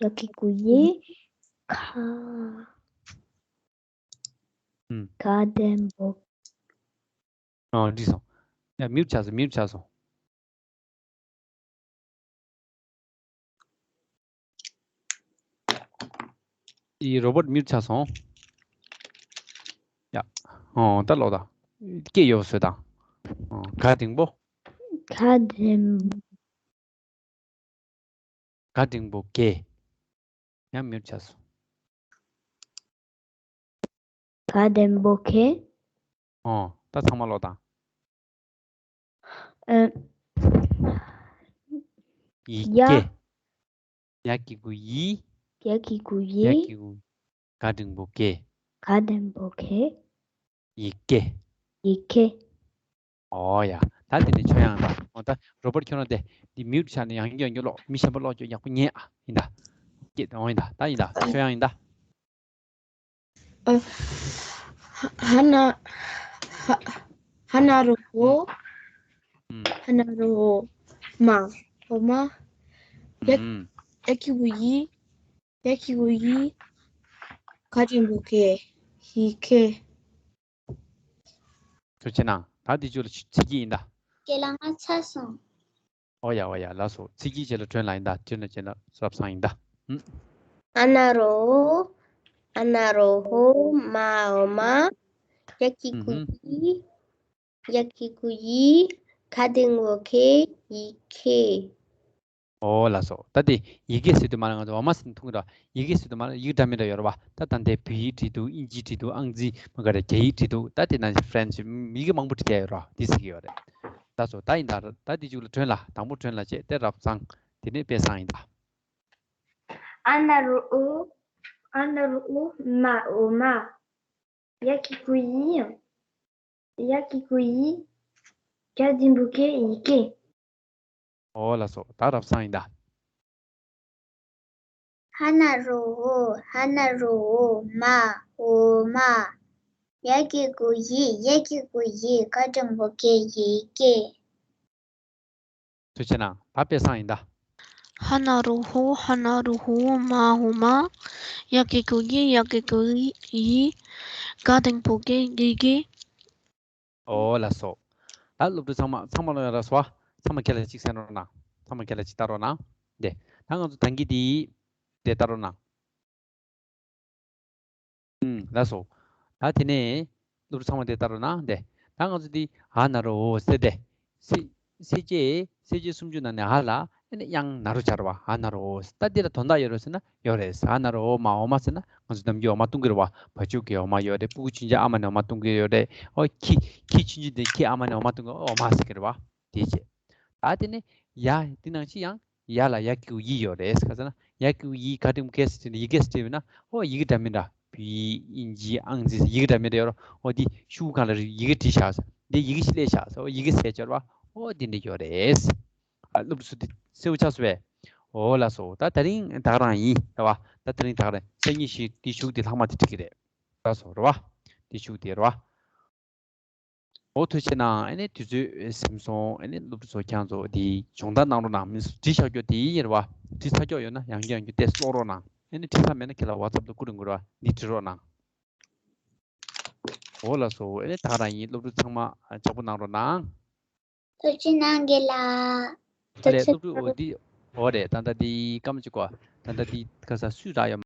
ཡ་གི་གུ་ཡི། ག། ཨུམ། ག་འགྲེང་བུ། ཨ། འགྲིག་སོང་། ཡ། མིའུཊ་ཆགས་སོང་། མིའུཊ་ཆགས་སོང་། ཨི། རོ་བར་མིའུཊ་ཆགས་སོང་། ཡ། ཨོ་ད་ཀློག་དང་། སྐད་ཡོད་པ་བཟོས་དང་། ཨོ། ག་འགྲེང་བུ། ག་འགྲེང་བུ། ག་འགྲེང་བུ་གེ། ཡང་མིའུཊ་ཆགས་སོང་། ག་འགྲེང་བུ་གེ། ཨོ། ད་ཚང་མ་ཀློག་དང་། ཨ། ཡི་ཡ། གེ། ཡ་གི་གུ་ཡི། ཡ་གི་གུ་ཡི། ཡ་གི་གུ། ག་འགྲེང་བུ་གེ། ག་འགྲེང་བུ་གེ། ཡི་གེ། ཡི་གེ། ཨོ་ཡ། ད་དེ་ནས་ཆོས་དབྱངས་དང་། ཨོ་ད་རོ་བར་ཁྱོད་རང་དེ་འདི་མིའུཊ་ཆགས་ནས་ཡང་བསྐྱར་ཡང་བསྐྱར་ཀློག་མི་གཞན་པ་ཀློག་ཆོག་ཡག་པོ་ཉན་ཨ། ཡིན་ད། སྐད་གཏོང་ཡིན་ད། ད་ཡིན་ད། ཆོས་དབྱངས་ཡིན་ད། ཨ། ཧ་ཧ་ན་ཧ་ཧ་ན་རོ་ཧོ། ཨུམ། ཧ་ན་རོ་ཧོ། མ། འོ་མ། ཡ། ཨུམ། ཡ་གི་གུ་ཡི། ཡ་གི་གུ་ཡི། ག་འགྲེང་བུ་གེ། ཡི་གེ། ཐུགས་རྗེ་གནང་། ད་འདི་ཚོ་ལ་ཚིག་གི་ཡིན་ད། ཁྱེད་ལ་ང་ཚར་སོང་། ཨོ་ཡ་ཨོ་ཡ། ལགས་སོ། ཚིག་གི་རྗེས་ལ་དྲན་ལ་ཡིན་ད། དྲན་ལ་བྱས་ན་རབ་སང་ཡིན་ད། ཨུམ། ཨ་ན་རོ། ཨ་ན་རོ་ཧོ། མ་འོ་མ། ཡ་གི་གུ་ཨུམ། ཡི། ཡ་གི་གུ་ཡི། ག་འགྲེང་བུ་གེ། ཡི་གེ། ཨོ་ལགས་སོ། ད་དེ་ཡི་གེ་ཟེར་དུས་མ་ལ་ང་ཚོ་འོ་མ་ཟེར་ནས་མཐོང་གི་རེད། ཡི་གེ་ཟེར་དུས་མ་ལ་ཡི་གེ་འདྲ་མི་འདྲ་ཡོད་རེད་བ། ད་ད་ལྟའི་བོད་ཡིག་བྲིས་འདུག་དབྱིན་ཇི་བྲིས་འདུག་ཨང་རྩིས་མ་ག་རེ་རྒྱ་ཡིག་བྲིས་འདུག་ད་དེ་ནང་བཞིན་ཧྥ་རན་སི་ཡི་གེ་མང་པོ་བྲིས་བསྡད་ཡོད་རེད་བ། འདི་ཟེར་གི་ཡོད་རེད། ལགས་སོ། ད་ཡིན་ད། ད་དེ་གཅིག་ལ་དྲན་ལ། དང་པོ་དྲན་ལ་བྱས་ཏེ་རབ་སང་། དེ་ནས་དཔེ་བཟང་ཡིན་ད། ཨ་ན་རོ་ཨོ། ཨ་ན་རོ་ཨོ། མ་འོ་མ། ཡ་གི་གུ་ཡི། ཡ་གི་གུ་ཡི། ག་འགྲེང་བུ་གེ། ཡི་གེ། ཨོ་ལགས་སོ། ད་རབ་སང་ཡིན་ད། ཧ་ན་རོ་ཧོ། ཧ་ན་རོ་ཧོ། མ་འོ་མ། ཡ་གི་གུ་ཡི། ཡ་གི་གུ་ཡི། ག་འགྲེང་བུ་གེ། ཡི་གེ། ཐུགས་རྗེ་གནང་། ད་དཔེ་བཟང་ཡིན་ད། ཧ་ན་རོ་ཧོ། ཧ་ན་རོ་ཧོ། མ་འོ་མ། ཡ་གི་གུ་ཡི། ཡ་གི་གུ་ཡི། ག་འགྲེང་བུ་གེ། ཡི་གེ། ཨོ་ལགས་སོ། ད་སློབ་ཕྲུག་ཚང་མ་ཚང་མ་ལོ་ཡ་ར་སོ། ཚང་མ་ཁྱེད་ལ་གཅིག་གསན་རོགས་གནང་། ཚང་མ་ཁྱེད་ལ་གཅིག་ལྟ་རོགས་གནང་། དེ། ད་ང་ཚོ་ད་གིན་དེ། དེ་ལྟ་རོགས་གནང་། ཨུམ། ལགས་སོ། ད་དེ་ནས་སློབ་ཕྲུག་ཚང་མ་དེ་ལྟ་རོགས་གནང་། དེ། ད་ང་ཚོ་འདི་ཨ་ན་རོ་ཨོ་ཟེར་ཏེ། སེ་སེ་སྐྱེས་སེ་སྐྱེས་སུམ་ཅུ་ནང་ནས་ཨ་ལ་ཨ་ནི་དབྱངས་ན་རོ་སྦྱར་བ། ཨ་ན་རོ་ཨོ། ད་འདི་ལ་དོན་དག་ཡོད་རེད་ཟེར་ན་ཡོད་རེད། ཨ་ན་རོ་ཨོ་མ་འོ་མ་ཟེར་ན་ང་ཚོ་ནམ་རྒྱུན་འོ་མ་བཏུང་གི་རེད་བ། བ་ཕྱུགས་ཀྱི་འོ་མ་ཡོད་རེད། སྤུ་གུ་ཆུང་ཆུང་ཨ་མ་ནས་འོ་མ་བཏུང་གི་ཡོད་རེད། ཨོ་ཁྱི་ཁྱི་ཆུང་ཆུང་དེ་ཁྱི་ཨ་མ་ནས་འོ་མ་བཏུང་གི། འོ་མ་ཟེར་གི་རེད་བ། དེ་བྱས། ད་དེ་ནས་ཡ་འདི་ནང་བཞིན་ཡང་། ཡ་ལ་ཡ་གི་གུ་ཡི་ཡོད་རེད། ག་ཟེར་ན་ཡ་གི་གུ་ཡི་ག་འགྲེང་བུ་གེ་ཟེར་བྲིས་ན། ཡི་གེ་ཟེར་བྲིས་ན། ཨོ་ཡི་གེ་འདྲ་མི་འདྲ། བོད་ཡིག་དབྱིན་ཇི་ཨང་རྩིས་ཡི་གེ་འདྲ་མི་འདྲ་ཡོད་རེད། ཨོ་འདི་ཤུ་གུ་སྒང་ལ་ཡི་གེ་བྲིས་བཞག་འདི་ཡི་གེ་ཞིག་སླེབས་ཤག་ཟེར་བ། ཡི་གེ་ཟེར་བྱས་རེད་བ། ཨོ་འདི་འདྲ་ཡོད་རེད། ཨ་སློབ་ཕྲུག་ཚོ་འདི་གསལ་པོ་ཆགས་སོང་བས། ཨོ་ལགས་སོ། ད་དེ་རིང་ད་ག་རང་ཡིན་རེད་བ། ད་དེ་རིང་ད་ག་རང་སང་ཉིན་ཞིག་འདི་གཞུག་འདི་ལྷག་མ་དེ་འགྲིག་གི་རེད། ལགས་སོ་རེད་བ། འདི་གཞུག་འདི་རེད་བ། ཨོ་ཐུགས་རྗེ་གནང་། ཨ་ནི་དུས་ཚོད་ཟིན་སོང་། ཨ་ནི་སློབ་ཕྲུག་ཚོ་ཁྱེད་རང་ཚོ་འདི་སྦྱོང་བརྡར་གནང་རོགས་གནང་། མི་བྲིས་བཞག་རྒྱུ་དེ་ཡིན་རེད་བ། བྲིས་ཚར་རྒྱུ་ཡོད་ན་ཡང་བསྐྱར་ཡང་བསྐྱར་ཏོག་ཙམ་ཀློག་རོགས་གནང་། ཨ་ནི་བྲིས་ཚར་མེད་ན་ཁྱེད་ལ་ཝ་ཚབ་ལ་བསྐུར་རིན་དགོས་རེད་བ། འདི་བྲིས་རོགས་གནང་། ཨོ་ལགས་སོ། ཨ་ནི་ད་ག་རང་ཡིན། སློབ་ཕྲུག་ཚང་མ་ཨ་ལྕགས་པོ་གནང་རོགས་གནང་། ཐུགས་རྗེ་གནང་གི་ལགས། ཨ་ལས་སློབ་ཕྲུག་ཨོ་འདི་ཨོ་རེད། ད་ལྟ་འདི་སྐར་མ་གཅིག་གོ། ད་ལྟ་འདི་ག་ས་སུས་རག་ཡོད།